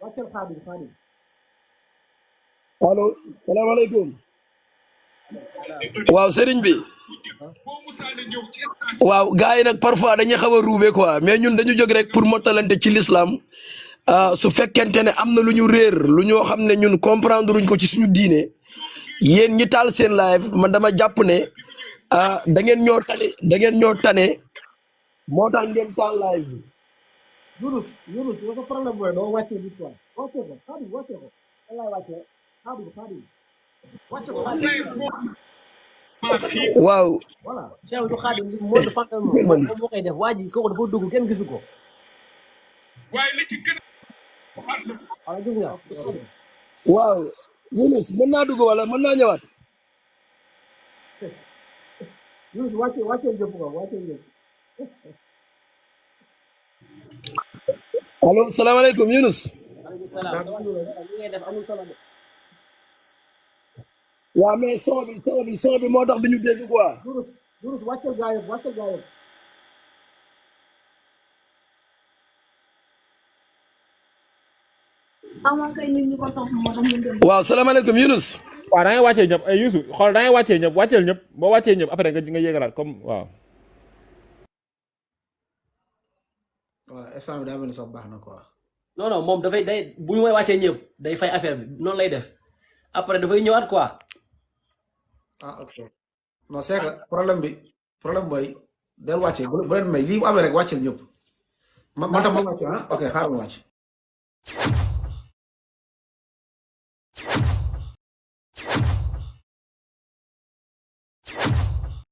wàccal xaadim allo salaamaaleykum waaw sëriñ bi waaw gars yi nag parfois dañuy xaw a ruube quoi mais ñun dañu jóg rek pour mottalante ci l'islam su fekkente ne am na lu ñu réer lu ñoo xam ne ñun comprendre ruñ ko ci suñu diine yéen ñi taal seen live man dama jàpp ne da ngeen ñoo tane moo tax ngeen taal live bi. Yunus dafa problème mooy doo wàccee nit quoi wàccee ko xaadim wàccee ko wallaay wàccee xaadim wàccee ko. waaw. voilà. Cheikh du xaadim li mode fantam moom moo koy def waa ji kooku dafa dugg kenn gisu ko. waaw Yunus mën naa dugg wala mën naa ñëwaat. Yunus wàccee jëpp ko wàccee jëpp. allo salaamaaleykum Yunus. waaleykum salaam. li ngay def amul solo de. waaw mais son bi moo tax duñu dégg quoi. Yunus wàcceel gaa yëpp wàcceel gaa yëpp. waaw salaamaaleykum Yunus. waaw da ngay wàccee ñëpp ay Youssou xool da ngay wàccee ñëpp wàcceel ñëpp boo wàccee ñëpp après nga yéegalaat comme waaw. voilà instant bi daa mel ni sax baax na quoi. non moom day bu ñu may wàccee ñëpp day fay affaire bi noonu lay def après dafay ñëwaat quoi. ok non c'est que problème mooy del wàccee bu leen may lii bu amee rek wàcceel ñëpp man tam ma wàcce ok xaaral ma wàcc.